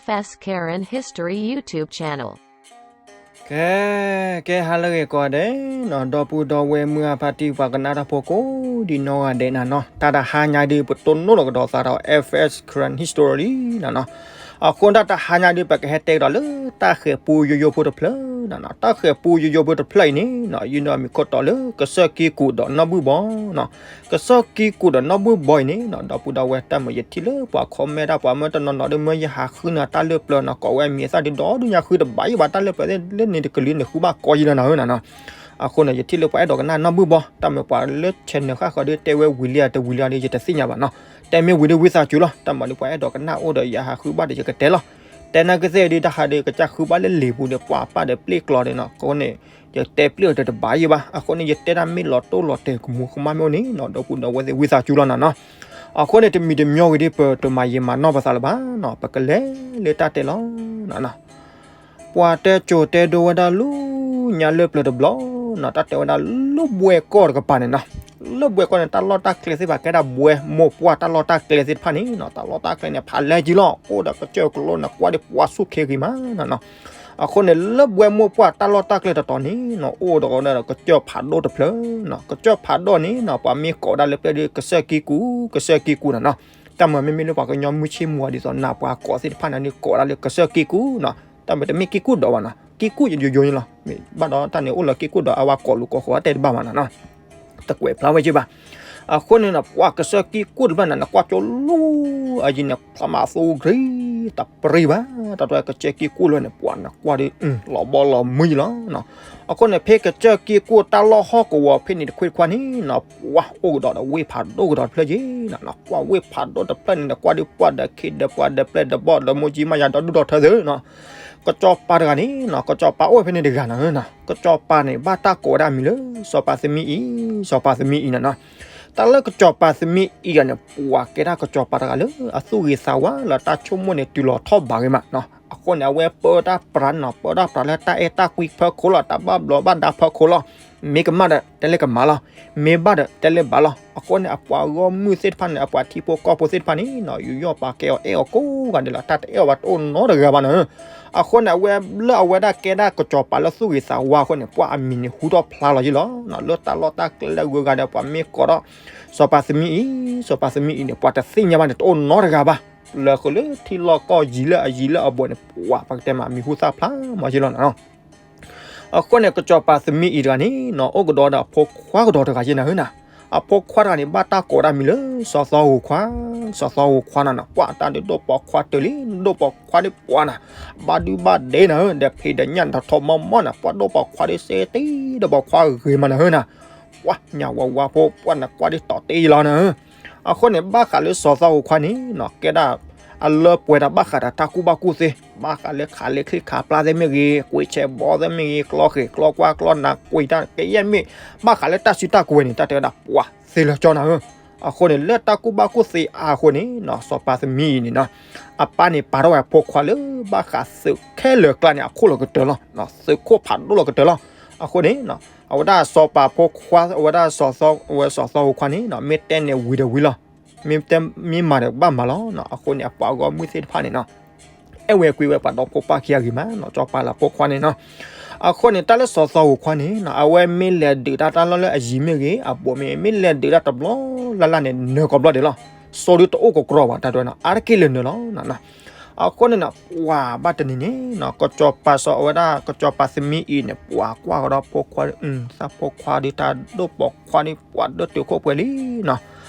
F S Karen History YouTube channel. ကဲ, ကဲဟါလၢအဂ့ၤကိးဂၤဒဲးနီၤ, ဒီပုၢ်ဒီဝဲၢ်မုၢ်အဖါတံၢ်ပှၤကနၣ်တၢ်ဖိကိးဒံးနီၢ်ဂၤဒဲးနၤနီၤ, တၢ်တဟါညါဒုး ပတိၢ်နီၣ်လီၤကဒီးသးဒီး F S Karen History နၤနီၤ. အဃိတၢ်တဟါညါဒုး ပကဟဲတဲကဒီးလၢတၢ်ဃဲၤပူယိယိဖိတဖျၢၣ်နၤနီၤ, တၢ်ဃဲၤပူယိယိဖိတဖျၢၣ်အံၤန့ၣ်နီၤ, ယနီၢ်မံၤခိၣ်တီလၢကစၢၢ်ကံၢ်ကူၣ်ဒီးနီၢ်ဘုၣ်ဘီနီၤ. ကစၢၢ်ကံၢ်ကူၣ်ဒီးနီၢ်ဘုၣ်ဘီအံၤန့ၣ်နီၤ, ဒီပုၢ်ဒီဝဲၢ် တၢ်မၤယထံၣ်လၢပှၤ comment တၢ်ပှၤမၢတနီၤနီၤဒီး မၢယဟးဃုနၤတၢ်လၢပျၢၤနီၤ, ကိးဝဲအမံၤအသၣ်ဒုးဒီဒူၣ်ညါ ဃုတဘၣ်ယံၤဘၣ်, တၢ်လၢပျၢၤလၢန့ၣ်တကလုာ်န့ၣ် ဃုဘၣ်ကီယံၤလီၤနၤဧၢနၤနီၤ. အဃိန့ၣ် ယထံၣ်လၢပှၤအဲၣ်ဒိးကနၣ်နီၢ်ဘုၣ်ဘီ, တၢ်မၤပှၤလၢ channel ဃၣ်ဃၢၤဒုး တဲဝဲဝံၤလံဧါတဝံၤလံဧါဒီး ယတသ့ၣ်ညါဘၣ်နီၤ. တဲမ့ၢ်ဝံၤဒုးဝံသးစူၤလီၤ, တၢ်မၤဒုးပှၤအဲၣ်ဒိးကနၣ်အိၣ်ဒီး ယဟးဃုဘၣ်ဒီးယကတဲလီၤ. တဲနာ်ကသ့ၣ်ဒုး တၢ်ဟးဒုးကစၢ်ဃုဘၣ်လၢလံာ်ပူၤန့ၣ် ပှၤပာ်ဒီးပျ့ၣ်ကျီန့ၣ်နီၤ, အဃိန့ၣ် ယတဲပျ့ၣ်အီၤတဘၣ်ယံၤဘၣ်, အဃိန့ၣ် ယတဲတၢ်မ့ၢ်လီၤတိၢ်လီၤတဲာ်ကမူၤကမၣ်မ့ၢ်အိၣ်န့ၣ်နီၤ, ဒီပုၢ်ဒီဝဲၢ်သ့ၣ်ဝံသးစူၤလီၤနၤနီၤ. အဃိန့ၣ် တမံၤတမံၤဂ့ၤဒုး ပတမၤယံာ်မၤနီၢ်ပသးလၢၤဘၣ်နီၤ, ပကလဲၤလၢတၢ်တဲလီၤနၤနီၤ. ပှၤတဲကိၤတဲဒိဝဲဒၣ်လၢညါလၢပျၢၤတဘျီနီၤ, တၢ်တဲဝဲဒၣ်လၢဘှဲကီၢ်တကပၤန့ၣ်နီၤ, လၢဘှဲကီၢ်န့ၣ် တၢ်လီၢ်တၢ်ကျဲသ့ၣ်တဖၣ် ကဲဒၣ်ဘှဲမိၢ်ပှၢ်တၢ်လီၢ်တၢ်ကျဲသ့ၣ်တဖၣ်န့ၣ်နီၤ, တၢ်လီၢ်တၢ်ကျဲန့ၣ် ဖးလဲက့ၤလီၤ, အိၣ်ဒီးကစၢၢ်ကလိန့ၣ် ကွၢ်ဒုးပှၤဆူၣ်ခ့ဂ့ၤမးနီၤနီၤ. အဃိန့ၣ် လၢဘှဲမိၢ်ပှၢ်တၢ်လီၢ်တၢ်ကျဲတတီၤန့ၣ်နီၤ, အိၣ်ဒီးကစၢၢ်ဖးဒိၣ်တဖျၢၣ်နီၤ, ကစၢၢ်ဖးဒိၣ်န့ၣ်နီၤ ပှၤမ့ၢ်ကိးဒၣ်လၢပျဲၢ်ဒုး ကစၢၢ်ကံၢ်ကူၣ်, ကစၢၢ်ကံၢ်ကူၣ်နၤနီၤ. တၢ်မၤမ့မ့ၢ်လၢပှၤကညီမုၢ်ဆ့ၣ်မူၤအီၤဒ်သိး နၢ်ပှၤကိးသ့ၣ်တဖၣ်န့ၣ်ဒုး ကိးဒၣ်လၢကစၢၢ်ကံၢ်ကူၣ်နီၤ, တၢ်မၤတမ့ၢ်ကံၢ်ကူၣ်ဒီးဘၣ်နီၤ, ကံၢ်ကူၣ်ယိယိန့ၣ်လီၤ. ဘၣ်ဒီးတၢ်န့ၣ်အိၣ်လၢကံၢ်ကူၣ်ဒီး အဝဲကိးလူၤကိးဃိးတဲတဘၣ်ဘၣ်နၤနီၤ, တကွဲးဖျါဝဲက့ၤဘၣ်. အဃိန့ၣ်နီၤ ပှၤကစၢၢ်ကံၢ်ကူၣ်တဖျၢၣ်န့ၣ် နကွၢ်ကၠိလူၤအယံၤန့ၣ် ဖျါမးသူဂ့ၤ တပရံဘၣ်, တၢ်တဝဲကစၢၢ်ကံၢ်ကူၣ်လၢန့ၣ် ပှၤနကွၢ်ဒုး လီၤဘီလီၤမုၢ်လီၤနီၤ. အဃိန့ၣ် ဖဲကစၢၢ်ကံၢ်ကူၣ်တၢ်လီၢ်ဟီၣ်ကဝီၤဖဲန့ၣ်တခွ့တခွါန့ၣ်နီၤ, ပှၤအိၣ်ကဒီးဒီးဝ့ၢ်ဖးဒိၣ်ကဒီးတဖျၢၣ်က့ၤနီၤ, ကွၢ်ဝ့ၢ်ဖးဒိၣ်တဖျၢၣ်န့ၣ် နကွၢ်ဒုးပှၢ်ဒီးခ့ဒီးပှၤဒီးပျဲၢ်ဒီးဘီၣ်ဒီး မိၢ်ကၠံမးယၤဒီဒူၣ်ဒီထၢသုနီၤ. ကစီၤပၤတဂၤန့ၣ်နီၤ, ကစီၤပၤအိၣ်ဝဲဖဲန့ၣ်တဂၤနီၤ, ကစီၤပၤန့ၣ် ဘၣ်တၢ်ကိးဝဲဒၣ်မံၤလၢ စီၤပၤသမံအံၤ, စီၤပၤသမံအံၤနီၤနီၤ. တၢ်လၢကစီၤပၤသမံအံၤအံၤန့ၣ် ပှၤကဲဒၣ်ကစီၤပၤတဂၤလၢ အသူၣ်ဂ့ၤသးဝါလၢတၢ်ဆိကမိၣ်န့ၣ် တုၤလီၤထီၣ်ဘးဂ့ၤမးနီၤ. အဃိန့ၣ် အဝဲပၢတၢ်ပြးနီၤ, ပၢတၢ်ပြးလၢတၢ်အဲၣ်တၢ်ကွံဖီခိၣ်လီၤ, တၢ်ဘၣ်ဘျီးဘၣ်ဒါဖီခိၣ်လီၤ. မ့ၢ်ကမၣ်ဒီး တဲလၢကမၣ်လီၤ, မ့ၢ်ဘၣ်ဒီး တဲလၢဘၣ်လီၤ. အဃိန့ၣ် အပှၤဂီၢ်မုၢ်သ့ၣ်တဖၣ်န့ၣ် အပှၤထံဖိကီၢ်ဖိသ့ၣ်တဖၣ်န့ၣ်နီၤ, ယူးယီၣ်ပာ်ကဲအီၤ အဲၣ်အီၤကိးဂၤဒဲးလီၤ, တၢ်တအဲၣ်အီၤဘၣ်တအိၣ်နီတဂၤဘၣ်နီၤ. အဃိန့ၣ် အဝဲလၢအဝဲဒၣ်ကဲဒၣ်ကစီၤပၤလၢသူၣ်ဂ့ၤသးဝါအဃိန့ၣ် ပှၤအမံၤန့ၣ်ဟူထီၣ်ဖျါလီၤယံၤလီၤ. လၢတၢ်လီၢ်တၢ်ကျဲလၢအဂုၤအဂၤဒီး ပှၤမ့ၢ်ကိးဒီး စီၤပၤသမံအံၤ, စီၤပၤသမံအံၤန့ၣ် ပှၤတသ့ၣ်ညါဘၣ်န့ၣ် တအိၣ်နီတဂၤဘၣ်. လၢဃုာ်လၢထံလီၢ်ကီၢ်ယံၤလၢအယံၤလၢအဘူးန့ၣ် ပှၤပကတဲမး မံၤဟူသၣ်ဖျါမးယံၤလီၤနီၤ. အဃိန့ၣ် ကစီၤပၤသမံအံၤတဂၤန့ၣ်နီၤ အိၣ်ကဒီးဒီးအဖိခွါကဒီးတဂၤယဲနၤဧၢနီၤ. အဖိခွါတဂၤန့ၣ် ဘၣ်တၢ်ကိးဒၣ်မံၤလၢ စီၤသီဟိၤခွါ, စီၤသီဟိၤခွါနီၤနီၤ. ပှၤတၢ်ဒုးဒိၣ်ပိာ်ခွါတၢၢ်လံ, ဒိၣ်ပိာ်ခွါဒုးပှၤနီၤ, ဘၣ်ဒုဘၣ်ဒဲးနၤဧၢ, ဒီးဖံးဒီးညၣ်နီၤ ထီၣ်မီၢ်မီၢ်နီၤ, ပှၤဒိၣ်ပိာ်ခွါဒုးစ့တံၢ်ဒီးပိာ်ခွါဂ့ၤမးနၤဧၢနီၤ. ပှၤညၣ်ဝါဝါဖိ ပှၤနကွၢ်ဒုးတီၤတ့ၢ်လီၤနၤဧၢ. အဃိန့ၣ် ဘၣ်ဃးလၢစီၤသီဟိၤခွါန့ၣ်နီၤ ကဲဒၣ် အလၢပှဲၤတၢ်ဘၣ်ဃးဒီးတၢ်ကူၣ်ဘၣ်ကူၣ်သ့, ဘၣ်ဃးလၢခးလ့ချံခးပျၢ်သ့ၣ်မ့ၢ်ဂ့ၤ, ကွံာ်ဆဲးဘီသ့ၣ်မ့ၢ်ဂ့ၤ, ကျီဃဲၤကျီကွၢ်ကျီနး ကွံာ်တၢ်ကယဲၢ်မ့ၢ် ဘၣ်ဃးလၢတၢ်စုတၢ်ကဝဲၤန့ၣ် တၢ်တဲဝဲဒၣ်ပှၤသ့လၢာ်ကၠီနၤဧၢ. အဃိန့ၣ် လၢတၢ်ကူၣ်ဘၣ်ကူၣ်သ့အါအဃိန့ၣ်နီၤ စီၤပၤသမံအံၤန့ၣ်နီၤ အပၢ်န့ၣ်ပာ်ထီၣ်ဝဲအဖိခွါလၢဘၣ်ဃးသုးခဲလၢာ်ကျါန့ၣ် အခိၣ်လီၤကတၢၢ်လီၤ, သုးခိၣ်ဖးဒိၣ်လီၤကတၢၢ်လီၤ. အဃိန့ၣ် အဝဲဒၣ်စီၤပၤဖိခွါ အဝဲဒၣ်စီၤသီ အဝဲစီၤသီဟိၤခွါန့ၣ်နီၤ မ့ၢ်တဲန့ၣ်ဝံၤဒီးဝံၤလီၤ, မ့ၢ်တဲ မ့ၢ်မၤဒီးကဘၣ်မၤလီၤနီၤ. အဃိန့ၣ် အပှၤဂီၢ်မုၢ်သ့ၣ်တဖၣ်န့ၣ်နီၤ အဲၣ်ဝဲကွံဝဲပှၤဒီဖိပၢ်ခံဂၤဂ့ၤမးနီၤ စီၤပၤလၢအဖိခွါန့ၣ်နီၤ. အဃိန့ၣ် တၢ်လၢစီၤသီဟိၤခွါန့ၣ်နီၤ အဝဲမ့ၢ်လဲၤဒုးတၢ်တၢ်လီၢ်လၢအယံၤမ့ၢ်ဂ့ၤ အဘူးမ့ၢ်ဂ့ၤ မ့ၢ်လဲၤဒုးတၢ်တဘျီလၢ်လၢ်န့ၣ် နၢၤကိးဘျီဒဲးလီၤ. စိဒုတအိၣ်ကကြီဘၣ် တၢ်တဲဝဲနီၤ အါတက့ၢ်လၢနၢၤလီၤနီၤ. အဃိန့ၣ်နီၤ ပှၤဘၣ်တနံၤန့ၣ်နီၤ ကစီၤပၤစီၤ အဝဲဒၣ်ကစီၤပၤသမံအံၤန့ၣ် ပှၤကွၢ်ကဒီးဖိခွါ သးဖိခွါဒုးတၢ်ဒိၣ်ပိာ်ခွါဒုး ပှၤဒိၣ်တုာ်ခိၣ်ပှဲၤလံနီၤ.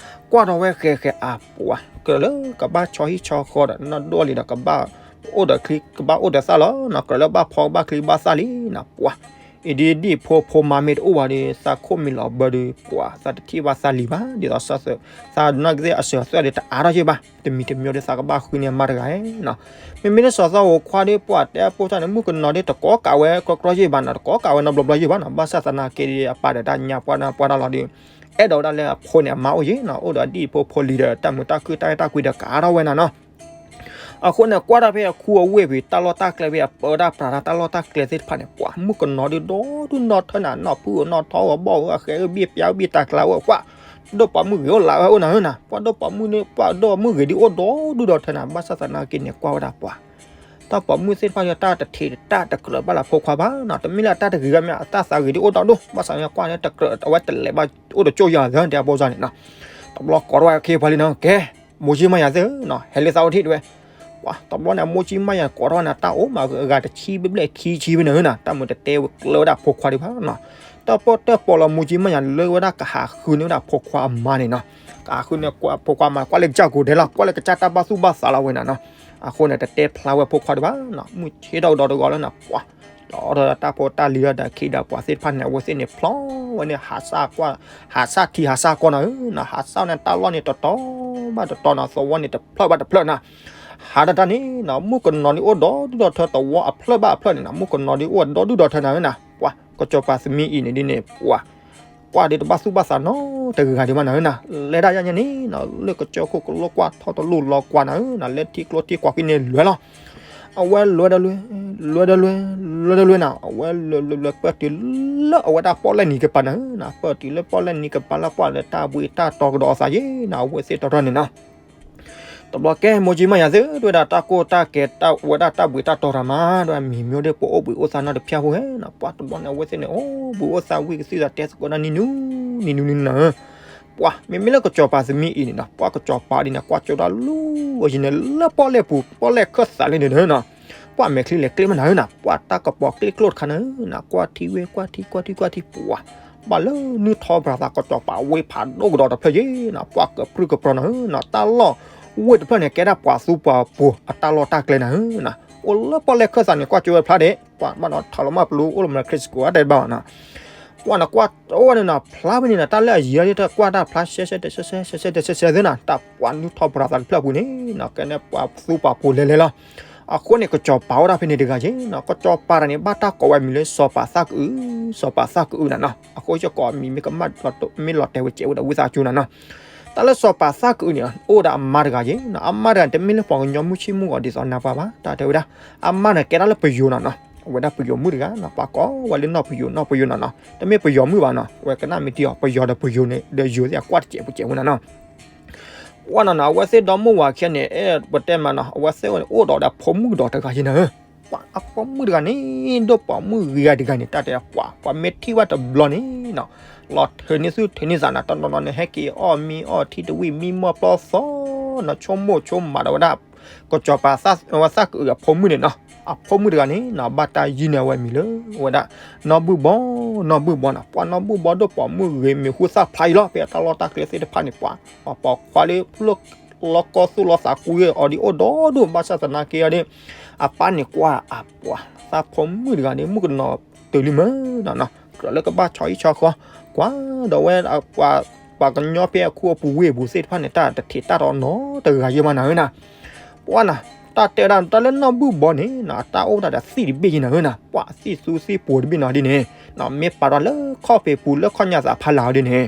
ကွၢ်ထီၣ်ဝဲဃဲၤဃဲၤအါပှၤ ကြၢးလၢကဘၣ်ဆီဟံၣ်ဆီဃီဒီး နီၢ်ဒိၣ်လံဒီး ကဘၣ်အိၣ်ဒီးချံ ကဘၣ်အိၣ်ဒီးသၣ်လီၤနီၤ. ကြၢးလၢဘၣ်ဖီကဘၣ်ချံဘၣ်သၣ်လံနီၤ ပှၤ အံၤဒ်ဒ်ဖိဖိမါမ့ၢ်တအိၣ်ဘၣ်ဒီး သးခိၣ်မံၤလီၤဘၢဒီး ပှၤသးတထံၣ်ဘၣ်သးလံၤဘၣ် ဒ်သိးသးသနာ်က့သ့ၣ်အစၢၤအသွဲၣ်ဒီးတအါထီၣ်ယ့ၢ်ဘၣ် တမံၤတမံၤဒီးသးကဘၣ်ဃုန့ၢ်အမါတဂၤနီၤ. မ့မ့ၢ်လၢစီၤသီဟိၤခွါဒီး ပှၤတဲအပိၢ်ထီၣ်န့ၣ် မုၣ်ကနီၤဒီး တကိးကးဝဲကြီကြီယ့ၢ်ဘၣ်နီၤ တကိးကးဝဲနီတဘျီဘျီယ့ၢ်ဘၣ်နီၤ. ဘၣ်ဆၣ်သနာ်က့ဒီး အပၢ်ဒီးတၢ်ညါပှၢ်တၢ်ပှၢ်တၢ်လီၤဒီး အဲၣ်ဒိးဝဲဒၣ်လၢအဖိန့ၣ်အမါအိၣ်ယ့ၢ်နီၤ အိၣ်ဒီးဒ်အဖိဖိလံၤဒီး တၢ်မုာ်တၢ်ခုၣ်တၢ်အဲၣ်တၢ်ကွံဒီးကးထီၣ်ဝဲနၤနီၤ. အဃိန့ၣ် ကွၢ်တၢ်ဖဲအခူအဝ့ၢ်ဖဲ တၢ်လီၢ်တၢ်ကျဲဖဲ အပၢတၢ်ပြးတၢ် တၢ်လီၢ်တၢ်ကျဲသ့ၣ်တဖၣ်န့ၣ် ပှၤမုၣ်ကနီၤဒုးဒီဒူၣ်နီၢ်ထၢနၤ နီၢ်ဖုအိၣ်နီၢ်ထီအိၣ် ဘီၣ်အိၣ် အဃဲအိၣ် ဘ့ၣ်ပျၢ်အိၣ် ဘ့ၣ်တၢ်ကျါအိၣ် ကွၢ် ဒိၣ်ပိာ်မုၣ်ဂ့ၤအိၣ်လးဝဲအိၣ်နၤဧၢနၤ ပှၤဒိၣ်ပိာ်မုၣ်န့ၣ် ပှၤဒိၣ်မုၣ်ဂ့ၤဒုးအိၣ်ဒီဒူၣ်ဒီထၢနၤ ဘၣ်ဆၣ်သနာ်က့န့ၣ် ကွၢ်ဝဲဒၣ်ပှၤ တၢ်ပိာ်မုၣ်သ့ၣ်တဖၣ်ဒီး တၢ်တထံးတၢ်တကြၢးဘၣ်လၢဖိခွါဘၣ်နီၤ, တမ့ၢ်လၢအတၢ်တဂ့ၤဘၣ်မ့ၢ် အတၢ်သးဂ့ၤဒ်အိၣ်ဒီဒိၣ်, ဘၣ်ဆၣ်န့ၣ်ကွၢ်န့ၣ် တကြၢးအဝဲတလဲၤဘၣ်အိၣ်တကၠိၢ်ယၤသၢတဲအဘိစၢ်န့ၣ်နီၤ, တဘျီကိးထီၣ်ဝဲအခ့အပှၤလံနီၤ, ကဲ မိၢ်ကၠံမါယၤသ့ၣ်ဧၢနီၤ, ဟဲလၢသးအိၣ်ထံၣ်တဲဝဲ, ပှၤတဘျီန့ၣ် မိၢ်ကၠံမါယၤကိးထီၣ်ဝဲန့ၣ် တၢ်အိၣ်မးအဂၤတဆံဘျဲၣ်ဘျဲၣ်ခံဆံဖဲန့ၣ်ဧၢနီၤ, တၢ်မုာ်တတဲကျၢၤဝဲဒၣ်ဖိခွါဒံးဘၣ်နီၤ, တၢ်ပီၢ်တၢ်ပီလီၤမိၢ်ကၠံမါယၤလၢဝဲဒၣ်ကဟးဃုန့ၢ်ဝဲဒၣ်ဖိခွါအမါန့ၣ်နီၤ, ကဟးဃုန့ၢ်ဖိခွါအမါ ကွၢ်လၢကစၢ်ကိးဒဲးလီၤ, ကွၢ်လၢကစၢ်တၢ်ဘၣ်သူၣ်ဘၣ်သးလီၤဝဲန့ၣ်နီၤ, အဃိန့ၣ် တတဲဖျါဝဲဖိခွါဒံးဘၣ်နီၤ, မုၢ်ဆ့ၣ်ထီၣ်ကဒီးတဂီၤလၢနီၤ, ပှၤ ဒီးတၢ်ဖိတၢ်လံၤဒီး ဒီးခံဒီးပှၤသ့ၣ်တဖၣ်န့ၣ် အဝဲသ့ၣ်န့ၣ် ဖျီဝဲန့ၣ် ဟးဆၣ်ကွၢ်, ဟးဆၣ်ထံဟးဆၣ်ကီၢ်နီၤဧၢနီၤ, ဟးဆၣ်န့ၣ် တၢ်လီၢ်န့ၣ်တတီၤဘၣ်တတီၤနီၤ, သဝီန့ၣ်တဖျၢၣ်ဘၣ်တဖျၢၣ်နီၤ, ဟးတၢ်တၢ်န့ၣ်နီၤ မုၣ်ကနီၤဒ်အိၣ်ဒီဒူၣ်ဒီထၢ သဝီအဖျၢၣ်ဘၣ်အဖျၢၣ်န့ၣ်နီၤ, မုၣ်ကနီၤဒ်အိၣ်ဒီဒူၣ်ဒီထၢနီၤဧၢနီၤ, ပှၤ ကစီၤပၤသမံအံၤန့ၣ်ဒ်န့ၣ် ပှၤ ကွၢ်ဒ်တဘၣ်သူၣ်ဘၣ်သးနီတဂၤဒံးဘၣ်နီၤဧၢနီၤ, လဲၤဒၣ်ယဲၢ်ညါန့ၣ်နီၤ လၢကစၢၢ်ခိၣ်ကလိကွၢ်ထီၣ်တလိၣ်လီၤကွၢ်နီၤဧၢနီၤ, လဲၤထံကျိထံကွၢ်ကွံာ်န့ၣ်လွဲၤလီၤ အဝဲလွဲၤဒီးလွဲၤ, လွဲၤဒီးလွဲၤ, လွဲၤဒီးလွဲၤနီၤ, အဝဲလွဲၤလွဲၤလွဲၤပၢၢ်တုၤလၢအဝဲဒၣ်ပီၣ်လဲၣ်နံၤကပၤနီၤဧၢနီၤ, ပၢၢ်တုၤလၢပီၣ်လဲၣ်နံၤကပၤလၢပှၢ်လၢ တၢ်ဘှံးတၢ်တီကဒီးအသးယဲၢ်နီၤ, အဝဲသ့ၣ်တီထီၣ်န့ၣ်နီၤ တဘျီကဲ မိၢ်ကၠံမါယၤသ့ၣ် တဲဝဲဒၣ်တၢ်ကိၢ်တၢ်ကဲၤ တၢ်ဝဲဒၣ်တၢ်ဘှံးတၢ်တီတၢ်မၤ တဲဝဲမံၤမ့ၢ်ဒီး ပအိၣ်ဘှံးအိၣ်သါနီတဖျၢၣ်ဖိဧါနီၤ, ပှၤတဘျီန့ၣ် အဝဲသ့ၣ်န့ၣ် အိၣ်ဘှံးအိၣ်သါဝံၣ်ကသံၣ်သးတဲသကိးဒၣ်နံၤနူနံၤနူနံၤနီၤဧၢ, ပှၤမ့မ့ၢ်လၢကစီၤပၤသမံအံၤန့ၣ်နီၤ ပှၤကစီၤပၤဒ်န့ၣ် ကွၢ်ကၠိဒၣ်လူၤအယံၤန့ၣ် လၢပီၣ်လဲၣ်ပူၤ ပီၣ်လဲၣ်ခၢၣ်သးလၢန့ၣ်ဒီးနီၤ, ပှၤမဲာ်ချံလဲၤကျ့မနၤဧၢနီၤ, ပှၤတၢ်ကပီၤကျ့ကျိတခါန့ၣ်နီၤ ကွၢ်ထံဝ့ၢ် ကွၢ်ထံ ကွၢ်ထံ ကွၢ်ထံ ပှၤ ဘၣ်လၢနုၢ်ထီပရၤသးကစီၤပၤဝ့ၢ်ဖးဒိၣ်ကဒီးတဖျၢၣ်ယဲၢ်နီၤ, ပှၤကပြုၢ်ကပြီၤနီၤဧၢနီၤ, တၢ်လီၢ်ဝ့ၢ်တဖျၢၣ်န့ၣ် ကဲဒၣ်ပှၤသူပှၤပိၤအတၢ်လီၢ်တၢ်ကျဲနီၤဧၢနီၤ, အိၣ်လၢပီၣ်လဲၣ်ခၢၣ်သးန့ၣ် ကွၢ်ကၠိဝဲဖျါဒဲး ပှၤဘၣ်နီၤ ထးလီၤမၢ်ပလူၤ အိၣ်လီၤမး ခရံာ်စကိး အတဲဘၣ်ဘၣ်နီၤ, ပှၤန့ၣ်ကွၢ်အိၣ်ဝဲန့ၣ်နီၤ ဖျါဝဲန့ၣ်နီၤ တၢ်လၢအယံၤအီၤဒ်တၢ်ကွၢ်တၢ်ဖျါ ရှဲရှဲတရှဲရှဲ ရှဲရှဲတရှဲရှဲသ့နီၤ, တၢ်ပှၤနုၢ်ထီပရၤသးတဖျၢၣ်ပူၤန့ၣ်နီၤ ကဲန့ၣ်ပှၤသူပှၤပိၤလဲၤလဲၤလီၤ, အဃိန့ၣ် ကစီၤပၤအိၣ်ဒၣ်ဖဲန့ၣ်တဂၤယဲၢ်နီၤ, ကစီၤပၤတၢ်န့ၣ် ဘၣ်တၢ်ကိးဝဲမံၤလၢစီၤပၤသၣ်ကအုး, စီၤပၤသၣ်ကအုးနီၤနီၤ, အဃိယကိးမံၤမ့ၢ်ကမၣ် မ့ၢ်လီၤတဲာ်ဝဲစဲးဝဲဒီးဝံသးစူၤနီၤနီၤ, တၢ်လၢစီၤပၤသၣ်ကအုးန့ၣ် အိၣ်ဒီးအမါတဂၤယဲၢ်နီၤ, အမါတဂၤန့ၣ် တမ့ၢ်လၢပှၤကညီမုၣ်ဆ့ၣ်မုၣ်ဂီၤဒ်သိးနၤပှၤဘၣ်, တၢ်တဲဝဲဒၣ်, အမါန့ၣ်ကဲဒၣ်လၢပယိၤနီၤနီၤ, အဝဲဒၣ်ပယိၤမုၣ်တဂၤနီၤ, ပှၤကိးဝဲလၢနီၢ်ပယိၤ နီၢ်ပယိၤနီၤနီၤ, တမ့ၢ်ပယီၤမုၣ်ဘၣ်နီၤ, အဝဲကနၣ်မ့ၢ်တံၢ်အီၤ ပယီၤဒီးပယိၤန့ၣ် ဒီးယိၤသ့ၣ်အကွၢ်တစဲးပူၤစဲးဝဲနီၤနီၤ ပှၤနီၤနီၤ အဝဲသ့ၣ်ဒီမါဝၤခံဂၤန့ၣ် အဲၣ်ပတဲမးနီၤ အဝဲသ့ၣ်အိၣ်ဒီးဒီးဖိမုၣ်ကဒီးတဂၤယဲၢ်နီၤဧၢ, ပှၤအဖိမုၣ်တဂၤန့ၣ် ဒိၣ်ပိာ်မုၣ်ဂ့ၤဂၤတဂၤန့ၣ် တၢ်တဲပှၤ ပှၤမ့ၢ်ထံၣ်ဘၣ်တဘျီန့ၣ်နီၤ လီၤထုးန့ၢ်သူၣ်ထုးန့ၢ်သးနီၤ တနီၤနီၤန့ၣ် ဟဲက့ၤအီၣ်မံအီၣ်ထံတဝံၣ် မံမီၢ်ပျီသီနီၤ ဆိကမိၣ်ဆိကမးဒီးဝဲဒၣ် ကစီၤပၤသၣ်ကအုးအဖိမုၣ်န့ၣ်နီၤ အဖိမုၣ်တဂၤန့ၣ်နီၤ ဘၣ်တၢ်ယုၢ်န့ၢ်အဝဲမံၤလၢ အဝဲဒၣ် နီၢ်ဘုၣ်ဘီ နီၢ်ဘုၣ်ဘီနီၤ ပှၤနီၢ်ဘုၣ်ဘီဒိၣ်ပိာ်မုၣ်ဂ့ၤ မံၤဟူသၣ်ဖျါအံၤလီၤ ဖဲအတၢ်လီၢ်တၢ်ကျဲသ့ၣ်တဖၣ်န့ၣ် ပှၤ ပှၤပိာ်ခွါလၢ လီၢ်ကီၢ်သူၣ်လီၤသးကွံအီၤဒ်အိၣ်ဒီဒူၣ် ဘၣ်ဆၣ်သနာ်က့အီၤဒ် အပၢ်န့ၣ်ကွၢ်အပှၤ သးဖိမုၣ်တဂၤန့ၣ် မုၣ်ကနီၤတုၤလံမ့ၢ်နီၤနီၤ ကြၢးလၢကဘၣ်ဆီဟံၣ်ဆီဃီ ကွၢ်ဒီးဝဲ ပှၤကညီဖဲအခိၣ်အပူၤဝ့ၢ်အပူၤသ့ၣ်တဖၣ်န့ၣ် တၢ်တထံးတၢ်တီနီတဂၤယဲၢ်မးနီၤဧၢနီၤ ပှၤနီၤ တၢ်တဲဝဲဒၣ်တၢ်လၢနီၢ်ဘုၣ်ဘီန့ၣ်နီၤ အတၢ်အိၣ်ဝဲဒၣ်ဒီးသံၣ်တဘ့ၣ်ယဲၢ်နီၤဧၢနီၤ ပှၤသံၣ်သူသံၣ်ပူၤတဘ့ၣ်နီၤဒ်န့ၣ်နီၤ မ့ၢ်ပာ်ထီၣ်လၢခီၣ်ဖံးပူၤလၢခီၣ်ညၣ်သးဖးလၢ်အီၤဒ်န့ၣ်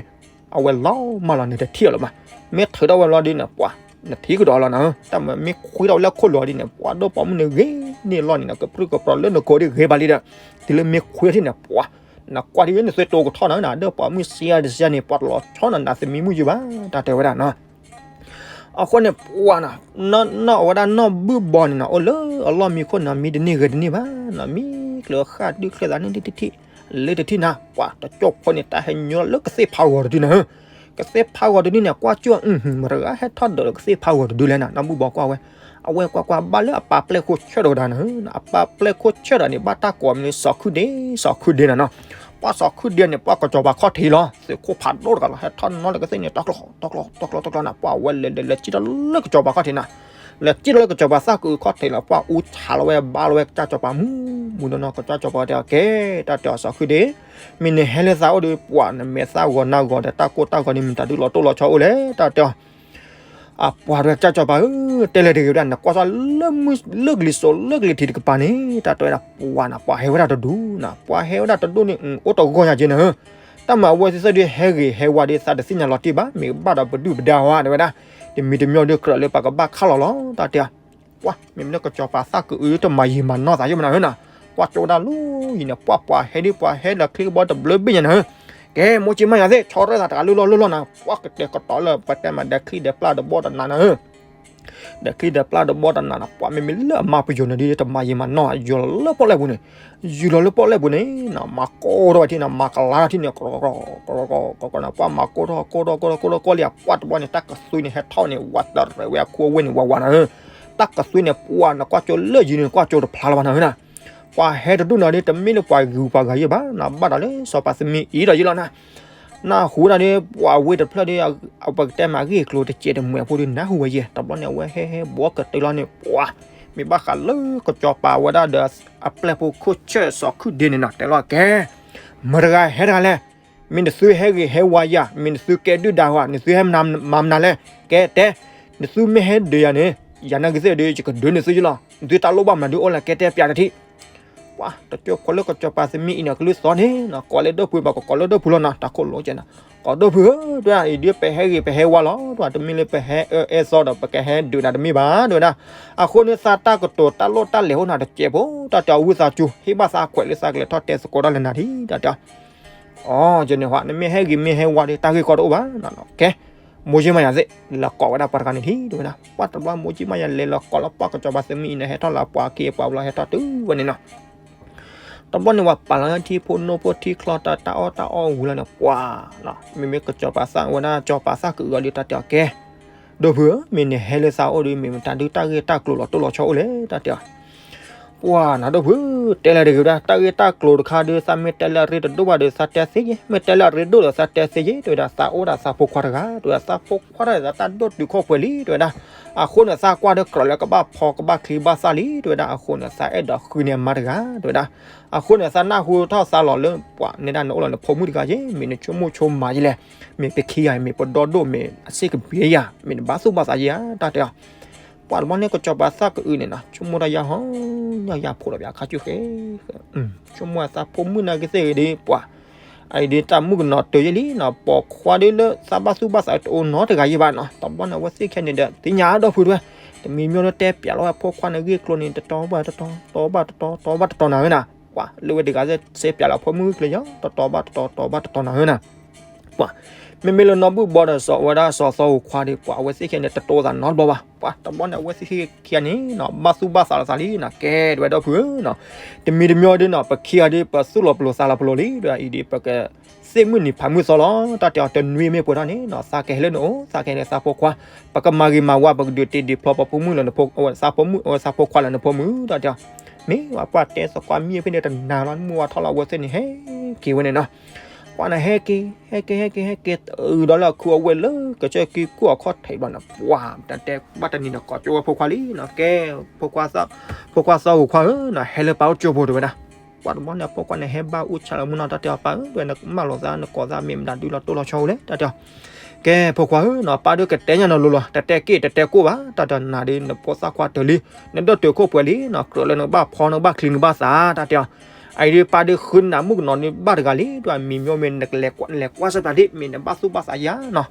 အဝဲလီၤမၢ်လီၤန့ၣ်တထံၣ်အီၤလၢၤဘၣ် မ့ၢ်ထုးထီၣ်ဝဲလီၤဒ်န့ၣ် ပှၤ နထံၣ်ကဒီးလီၤနီၤဧၢ တၢ်မ့ၢ်ခွံထီၣ်ဝဲလၢခိၣ်လိၤဒ်န့ၣ် ပှၤဒိၣ်ပိာ်မုၣ်န့ၣ်ဂ့ၤန့ၢ်လီၢ်န့ၣ်နီၤ ကပြုၢ်ကပြီၤလၢနကိးဒ်ဂ့ၤဘၣ်လံဒီး တုၤလၢမ့ၢ်ခွံထီၣ်ထံၣ်န့ၣ် ပှၤ နကွၢ်ဒ်န့ၣ် နသွဲတိၤကထီၣ်နီၤ ဒိၣ်ပိာ်မုၣ်စံယါတစံယါန့ၣ် ပှၤတလီၤဆီနီၤ နသမံမုၣ်ယုၢ်ဘၣ် တၢ်တဲဝဲဒၣ်နီၤ အဃိန့ၣ် ပှၤနီၤ နီၢ်အဝဲဒၣ်နီၢ်ဘုၣ်ဘီန့ၣ်နီၤ အိၣ်လၢအလီၢ်မံခိၣ်နီၤ မံတန့ၢ်ဂ့ၤတန့ၢ်ဘၣ်နီၤ မံကျၢၤဃၣ်ဒုၣ်ကျဲသးန့ၣ် လၢတထံၣ်နၤ ပှၤတကၠိၢ်ဖိန့ၣ် တၢ်ဟဲညိလၢကသ့ၣ်ဖးဂီၤတဒုနီၤ ကသ့ၣ်ဖးဂီၤတဒုန့ၣ် ကွၢ်ကၠိၢ် မတဂၤဟဲထီၣ်ဒၢးလၢကသ့ၣ်ဖးဂီၤတဒုလဲၣ်နီၤ နီၢ်ဘုၣ်ဘီကွၢ်ဝဲ အဝဲကွၢ်ကွၢ်ဘၣ်လၢအပၢ်ပျဲၢ်ခိၣ်ဆၢၣ်တဂၤနီၤ အပၢ်ပျဲၢ်ခိၣ်ဆၢၣ်တဂၤန့ၣ် ဘၣ်တၢ်ကိးမံၤလၢစီၤခုဒ့ စီၤခုဒ့နီၤနီၤ ပှၤစီၤခုဒ့န့ၣ် ပှၤကစီၤပၤခီၣ်ထံးလီၤ သုးခိၣ်ဖးဒိၣ်တဂၤလီၤ ဟဲထီၣ်နီၢ်လၢကသ့ၣ်န့ၣ် တီကျီ တီကျီ တီကျီ တီကျီနီၤ ပှၤဝဲလဲၤလဲၤလဲၤစံၣ်ထီၣ်လၢကစီၤပၤခီၣ်ထံးနီၤ လဲၤစံၣ်ထီၣ်လၢကစီၤပၤသၣ်ကအုးခီၣ်ထံးလီၤ ပှၤအူဆးလီၤဝဲဘါလီၤဝဲကစၢ်စီၤပၤမူ မူနီၤနီၤ ကစၢ်စီၤပၤတဲအီၤ ကဲ တၢ်တဲအီၤစီၤခုဒ့ မ့ၢ်နဟဲလၢသးအိၣ်ဒီး ပှၤနမဲာ်သၣ်ဂီၤနါဂီၤဒီး တၢ်ကိၢ်တၢ်ဂီၤန့ၣ် မတၤဒုးလီၤတိၢ်လီၤဆီအိၣ်လဲၣ် တၢ်တဲအီၤ အပှၤတဂၤ ကစၢ်စီၤပၤဧၢ တဲလဲၤတဂ့ၤဝဲဒၣ် နကွၢ်စၢ်လၢမုၢ် လၢကလံၤစိးလၢကလံၤထံးတကပၤန့ၣ် တၢ်တဲဝဲဒၣ် ပှၤနီၤ ပှၤဟဲဝဲဒၣ်တဒူနီၤ ပှၤဟဲဝဲဒၣ်တဒူန့ၣ် အိၣ်တဂီၢ်ညါက့နီၤ တၢ်မၤအဝဲသ့ၣ်သ့ၣ်ဒုး ဟဲဂ့ၤဟဲဝါဒီး သးတသ့ၣ်ညါလီၤတံၢ်ဘၣ် မ့ၢ်ဘၣ်ဒီးပဒုၣ်ပဒါဝဲဒၣ် တမံၤတမံၤဒီး ကြၢးလၢပှၤကဘၣ်ခးလီၤလီၤ တၢ်တဲ ပှၤ မ့မ့ၢ်လၢကစီၤပၤသၣ်ကအုး တမၤယံာ်မၤနီၢ်သးယိၣ်မနုၤဧၢနီၤ ကွၢ်ကၠိဝဲဒၣ်လီၤယံၤန့ၣ် ပှၤပှၤဟဲဒ်ပှၤဟဲလၢချံကဘီ တဘျၢဘ့ၣ်ညါနီၤဧၢ ကဲ မိၢ်ကၠံမါယၤသ့ၣ် ဆီရၢၣ်သးတဂၤလၢလီၢ်လၢလီၢ်နီၤ ပှၤကတဲာ်ကတီၤလၢ ပတဲမၤဒဲးချံဒဲးပျၢ်တဘီတနးနီၤဧၢ ဒီးချံဒီးပျၢ်ဒီးဘီတနၤနီၤ ပှၤမ့မ့ၢ်လၢအမၤပယီၤန့ၣ်ဒီး တမၤယံာ်မၤနီၢ် ယီၤလီၤလၢပီၣ်လဲၣ်ပူၤန့ၣ်, ယီၤလီၤလၢပီၣ်လဲၣ်ပူၤန့ၣ်နီၤ မၤကိးထီၣ်ဝဲထံၣ်နီၤ မၤကလါထီၣ်ထံၣ်န့ၣ် ကီကီကီကီနီၤ ပှၤမၤကိးထီၣ်ကိးထီၣ်ကိးထီၣ်ကိးထီၣ်ကိးလံ ပှၤတဘျီန့ၣ် တၢ်ကသွံန့ၣ် ဟဲထီၣ်န့ၣ် ဝးတရဲးဝဲအခိအဝ့ၢ်န့ၣ် ဝးဝးနီၤဧၢ, တၢ်ကသွံန့ၣ် ပှၤနကွၢ်ကၠိလၢယံၤန့ၣ် ကွၢ်ကၠိတဖျါလၢၤဘၣ်နီၤဧၢနီၤ ပှၤဟဲတဒူၣ်နီၤဒီး တမ့ၢ်လၢပှၤဂုၤပှၤဂၤယဲၢ်ဘၣ်နီၤ ဘၣ်ဒီးလၢစီၤပၤသမံအံၤဒီးယဲၢ်လီၤနီၤ, နၢ်ဟူဒၣ်ဒီး ပှၤဝ့ၢ်တဖျၢၣ်ဒီး ပကတဲမးအဂ့ၢ်အကျိၤတစဲးတမှဲၤအဖိဒီး နၢ်ဟူဝဲယဲၢ် တဘျီန့ၣ် အဝဲဟဲဟဲဘှီကတၢၢ်လီၤန့ၣ် ပှၤ မ့ၢ်ဘၣ်ဃးလၢကစီၤပၤဝဲဒၣ်ဒီး အပျဲၢ်ဖိခိၣ်ဆၢၣ်စီၤခုၣ်ဒ့န့ၣ်နီၤ တဲလီၤကဲ မတၤတဂၤဟဲတဂၤလဲၣ်, မ့ၢ်နသုဟဲဂ့ၤဟဲဝါယၤ မ့ၢ်နသုကဲဒုၣ်ဒါဝဲ နသုဟဲမၤမနုၤလဲၣ် ကဲတဲ, နသုမ့ၢ်ဟဲဒုးယၤန့ၣ် ယၤနာ်က့ၤသ့ၣ်ဒီး ယကဒုးနသုယလီၤ နသုတၢ်လိၣ်ဘၣ်မနုၤဒုးအိၣ်လဲၣ် ကဲတဲပျးတထံၣ် ပှၤတကၠိဖိလၢကစီၤပၤသမံအံၤန့ၣ် ကလုၢ်သီန့ၣ်နီၤ ကိးလၢဒိၣ်ဖုဘၣ် ကကိးလၢဒိၣ်ဖုလီၤနီၤ တၢ်ခိၣ်လိကဲနီၤ ကိးဒိၣ်ဖုဧၢ တဲဒၣ်အံၤဒ်ပဟဲဂ့ၤပဟဲဝါလီၤ တဲဒၣ်တမ့ၢ်လၢပဟဲအၢအဲၣ်သီဒီး ပကဟဲဒုးနၤတမ့ၢ်ဘၣ် တဲဝဲဒၣ်, အဃိန့ၣ်သးတၢ်ကတိၤတၢ်လိၣ်တၢ်လဲၤအိၣ်နၤတစဲးဖိ တၢ်တဲအီၤဝံသးစူၤ ဟ့ၣ်ဘၣ်သးခွဲးလၢသးကလဲၤထီၣ်တဲသကိးတၢ်လၢနၤထံၣ် တၢ်တဲအီၤ အီၤ ယန့ၣ်ဟီ နမ့ၢ်ဟဲဂ့ၤမ့ၢ်ဟဲဝါဒီး တၢ်ဂ့ၢ်ကီတအိၣ်ဘၣ်နီၤ ကဲ မိၢ်ကၠံမါယၤသ့ၣ် လဲၤကိးဝဲဒၣ်ပှၤတဂၤန့ၣ်ထံၣ် တဲဝဲဒၣ် ပှၤတဘျီမိၢ်ကၠံမါယၤလဲၤလီၤကိးလီၤပှၤကစီၤပၤသမံအံၤန့ၣ် ဟဲထီၣ်လၢပှၤခ့ပှၤဘျီဟဲထီၣ်တုၤဝဲန့ၣ်နီၤ တဘျီန့ၣ် ပှၤပာ်လီၤထံဖိနိဖိထံချီတၢ်တၢ်အီၣ်တၢ်အီဝံၤလီၤန့ၣ် ပှၤ မ့မ့ၢ်ကစီၤပၤသၣ်ဝဲဒၣ် စီၤပၤသၣ်ကအုးအီၤဒီးတၢ်တဲအီၤကဲ ဒိၣ်ဖုဧၢ မ့ၢ်နဟဲလၢသးအိၣ်ဒီး မ့ၢ်မတၤဒုးတၢ်ဂ့ၢ်တၢ်ကျိၤလီၤတိၢ်လီၤဆီအိၣ်လဲၣ် တၢ်တဲအီၤ ပှၤနၤဒိၣ်ဖု တဲလၢတဂ့ၤဝဲဒၣ် တၢ်ဂ့ၢ်တၢ်ကျိၤတခါဒီး သးမ့ၢ်တဲလၢအရ့တဒိၣ်ဘၣ်ဒီး သးတဲသ့ယဲၢ် မ့ၢ်တဲလၢအရ့ဒိၣ်ဒီး သးတဲသ့ယဲၢ် တဲဝဲဒၣ် သးအိၣ်ဒၣ်သးဖိခွါတဂၤ တဲဝဲဒၣ် သးဖိခွါတဂၤ သးတၢ်ဒိၣ်တုာ်ခိၣ်ပှဲၤလံ တဲဝဲဒၣ် အဃိန့ၣ် သးကွၢ်ဒီးကြၢးလၢကဘၣ်ဖီကဘၣ်ချံဘၣ်သၣ်လံ တဲဝဲဒၣ် အဃိန့ၣ် သးအဲၣ်ဒိးဃုန့ၢ်အမါတဂၤ တဲဝဲဒၣ် အဃိန့ၣ် သးနၢ်ဟူထီၣ်သးလီၤလၢ ပှၤနဲဒၣ်နအိၣ်လီၤနဖိမုၣ်တဂၤယဲၢ် မ့ၢ်နဆိကမိၣ်ဆိကမးယဲၢ်လဲၣ် မ့ၢ်ပခံဂၤ မ့ၢ်ပဒီဒိၣ် မ့ၢ်အစ့ၣ်ကဘ့ယၤ မ့ၢ်နဘၣ်သူၣ်ဘၣ်သးယဲၢ်ဧါ တၢ်တဲအီၤ ပှၤတဘျီန့ၣ် ကစီၤပၤသၣ်ကအုးန့ၣ်နီၤ ဆိကမိၣ်တၢ်ယါဟီ ယါယါဖိးလီၤပှၤခါဆူၣ်ဃဲ ဆိကမိၣ်အသးဖိမုၣ်နာ်က့ၤသ့ၣ်ဂ့ၤဒီး ပှၤ အအံၤဒ်တၢ်မုၣ်ကနီၤတၢၤယဲၢ်လံနီၤ ပိာ်ခွါဒ်လၢသးဘၣ်သူၣ်ဘၣ်သးတအိၣ်နီတဂၤယဲၢ်ဘၣ်နီၤ တဘျီန့ၣ် အဝဲသ့ၣ်ခဲန့ၣ်ဒီး သ့ၣ်ညါဒိၣ်ဖုတဝဲ တမံၤမ့ၢ်လၢတဲပျးလီၤဝဲဖိခွါန့ၣ်ဂ့ၢ်ကျိၤန့ၣ် တတီဘၣ်တတီ တီဘၣ်တတီ တီဘၣ်တတီနၤဧၢနီၤ ပှၤလၢဝဲတဂၤစဲပျးလီၤဖိမုၣ်ဂ့ၢ်ကျိၤယီၤ တတီဘၣ်တတီ တီဘၣ်တတီနၤဧၢနီၤ ပှၤ မ့မ့ၢ်လၢနီၢ်ဘုၣ်ဘီဒီးစီၤဝဲဒၣ်စီၤသီဟူခွါဒီး ပှၤအဝဲသ့ၣ်ခဲန့ၣ် တတိသးနီတဘျီဘၣ် ပှၤတဘျီန့ၣ် အဝဲသ့ၣ်ခံဂၤန့ၣ်နီၤ ဘၣ်သူၣ်ဘၣ်သးလီၤသးလံနီၤ ကဲဒဝဲဒိၣ်ဖုဧၢနီၤ တမံၤတမံၤဒီးနီၤ ပခံဂၤဒီး ပသူၣ်လီၤပလိာ်သးလီၤပလိာ်လံ ဒီးအံၤဒီး ပက သ့ၣ်မုၣ်နံၤဖးမုၣ်သီလီၤ တၢ်တဲအီၤ တနွံမ့ၢ်ပှဲၤထီၣ်န့ၣ်နီၤ သးကဟဲလၢနအိၣ် သးကဟဲလၢသးဖိခွါ ပကမၤဂ့ၤမၤဝါ ပကဒုးတ့ဒုးဖျီပဖိမုၣ်လၢနဖိ သးဖိမုၣ် သးဖိခွါလၢနဖိမုၣ် တၢ်တဲအီၤ မ့ၢ်ဝဲပှၤတဲသကိး မံဖဲန့ၣ်တနၤလီၤ မုၢ်ဝါထီၣ်လီၤ အဝဲသ့ၣ်န့ၣ် ဟဲက့ၤဝဲန့ၣ်နီၤ ပှၤန့ၣ်ဟဲက့ၤ ဟဲက့ၤ ဟဲက့ၤ ဟဲက့ၤ တုၤဒီးလၢအခုအဝဲၢ်လၢကစၢၢ်က့ၤကူၣ်အခီၣ်ထံးဘျီန့ၣ် ပှၤ တၢ်တဲဘၣ်တနံၤန့ၣ် ကိးကၠိဝဲဖိခွါလံနီၤ ကဲ ဖိခွါသီဟူခွါဧၢနီၤ ဟဲလၢပၢ်အိၣ်ကၠိဖိတဲဝဲဒၣ် ပှၤတဘျီန့ၣ် အဖိခွါန့ၣ် ဟဲဘၣ်အူဆၣ်လၢမုၢ်နီၤ တၢ်တဲအီၤ ပၢ်ဧၢ တဲဝဲ နကမၢလီၤသး နကိးသးမ့ၢ်မတၤဒုးလီၤတိၢ်လီၤဆီအိၣ်လဲၣ် တၢ်တဲအီၤ ကဲ ဖိခွါဧၢနီၤ ပၢ်ဒုးကတဲညါနီၤလိၤလီၤ တတဲက့ၢ်တတဲကိၢ်ဘၣ် တၢ်တဲအီၤ နၤဒုးနဖိသၣ်ခွါတၢၤလံ နဒိၣ်တုာ်ခိၣ်ပှဲၤလံနီၤ ကြၢးလၢနကဘၣ်ဖီနကဘၣ်ချံနကဘၣ်သး တၢ်တဲအီၤ အအံၤဒုးပၢ်ဒုးဃုနၤမုၣ်ကနီၤန့ၣ်ဘၣ်တဂၤလံ တဲဝဲ မံၤမ့ၢ်မ့ၢ်နကလဲၤကွၢ် နလဲၤကွၢ်စ့ၢ်ပျးဒ် မ့ၢ်နဘၣ်သူၣ်ဘၣ်သးယါနီၤ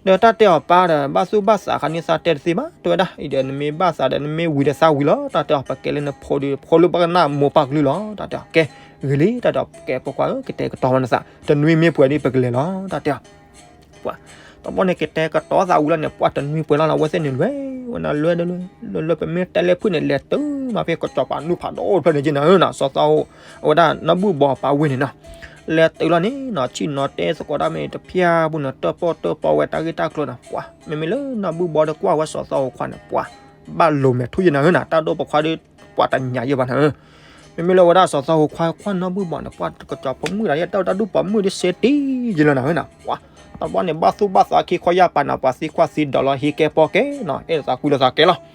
ဒီးတၢ်တဲအီၤပၢ်ဒီး ဘၣ်သူၣ်ဘၣ်သးခါန့ၣ် သးတဲတသ့ဘၣ် တဲဝဲဒၣ် အံၤဒီးနမ့ၢ်ဘၣ်သးဒီး နမ့ၢ်ဝံၤဒီးသးဝံၤလီၤ တၢ်တဲအီၤ ပကဲလၢနဖိဒီး ဖိလၢဘၣ်ကနၣ်မိၢ်ပၢ်ကလုၢ်လီၤ တၢ်တဲအီၤ ကဲ ဂ့ၤလံ တၢ်တဲအီၤ ကဲဖိခွါဧၢ ကတဲာ်ကတီၤဝဲနသး တနွံမ့ၢ်ပှဲၤဒီး ပကလဲၤလီၤ တၢ်တဲအီၤ ပှၤ တဘျီန့ၣ် ကတဲာ်ကတီၤသးဝံၤလီၤန့ၣ် ပှၤတနွံပှဲၤလီၤလီၤ အဝဲသ့ၣ်န့ၣ်လွဲၢ်ဝဲနၤ လွဲၢ် လွဲၢ် လွဲၢ် ပမ့ၢ်တဲလၢဖုၣ်န့ၣ် လဲၤတုၤမးဖဲကစီၤပၤနူၢ်ဖးဒိၣ်တဖျၢၣ်န့ၣ်က့ၤနၤ စီၤသီဟူ အဝဲဒၣ်နီၢ်ဘုၣ်ဘီအပၢ်ဝ့ၢ်န့ၣ်နီၤ လဲၤတုၤလီၤန့ၣ်နီၤ ဆ့ၣ်နီၤတဲသကိးတၢ်မ့ၢ်တဖျၢၣ်ပူၤန့ၣ် တၢၣ်ပီၣ်တၢၣ်ပီဝဲတၢ်ဂ့ၢ်တၢ်ကျိၤန့ၣ် ပှၤ မ့မ့ၢ်လၢနီၢ်ဘုၣ်ဘီဒီးကွၢ်ဝဲစီၤသီဟူခွါန့ၣ် ပှၤ ဘၣ်လိၤမဲာ်ထူၣ်ယဲနၤဧၢနၤ တၢ်ဒိၣ်ပိာ်ခွါဒီး ပှၤတညးယဲဘၣ်နၤဧၢ မ့မ့ၢ်လၢဝဲဒၣ်စီၤသီဟူခွါ ကွၢ်နီၢ်ဘုၣ်ဘီန့ၣ် ပှၤကစီၤဖိမုၣ်တဂၤယဲ တၢ်တၢ်ဒူၣ်ပိာ်မုၣ်ဒ်စဲတံယဲလီၤနၤဧၢနၤ ပှၤ တဘျီန့ၣ် ဘၣ်သူၣ်ဘၣ်သးခံခီယၢ်ပာ်နၤ ပှၤသံကွၢ်သံဒိးလီၤ ဟံးကဲပီၢ်ကဲနီၤ အဲၣ်သးကွံလီၤသးကဲလီၤ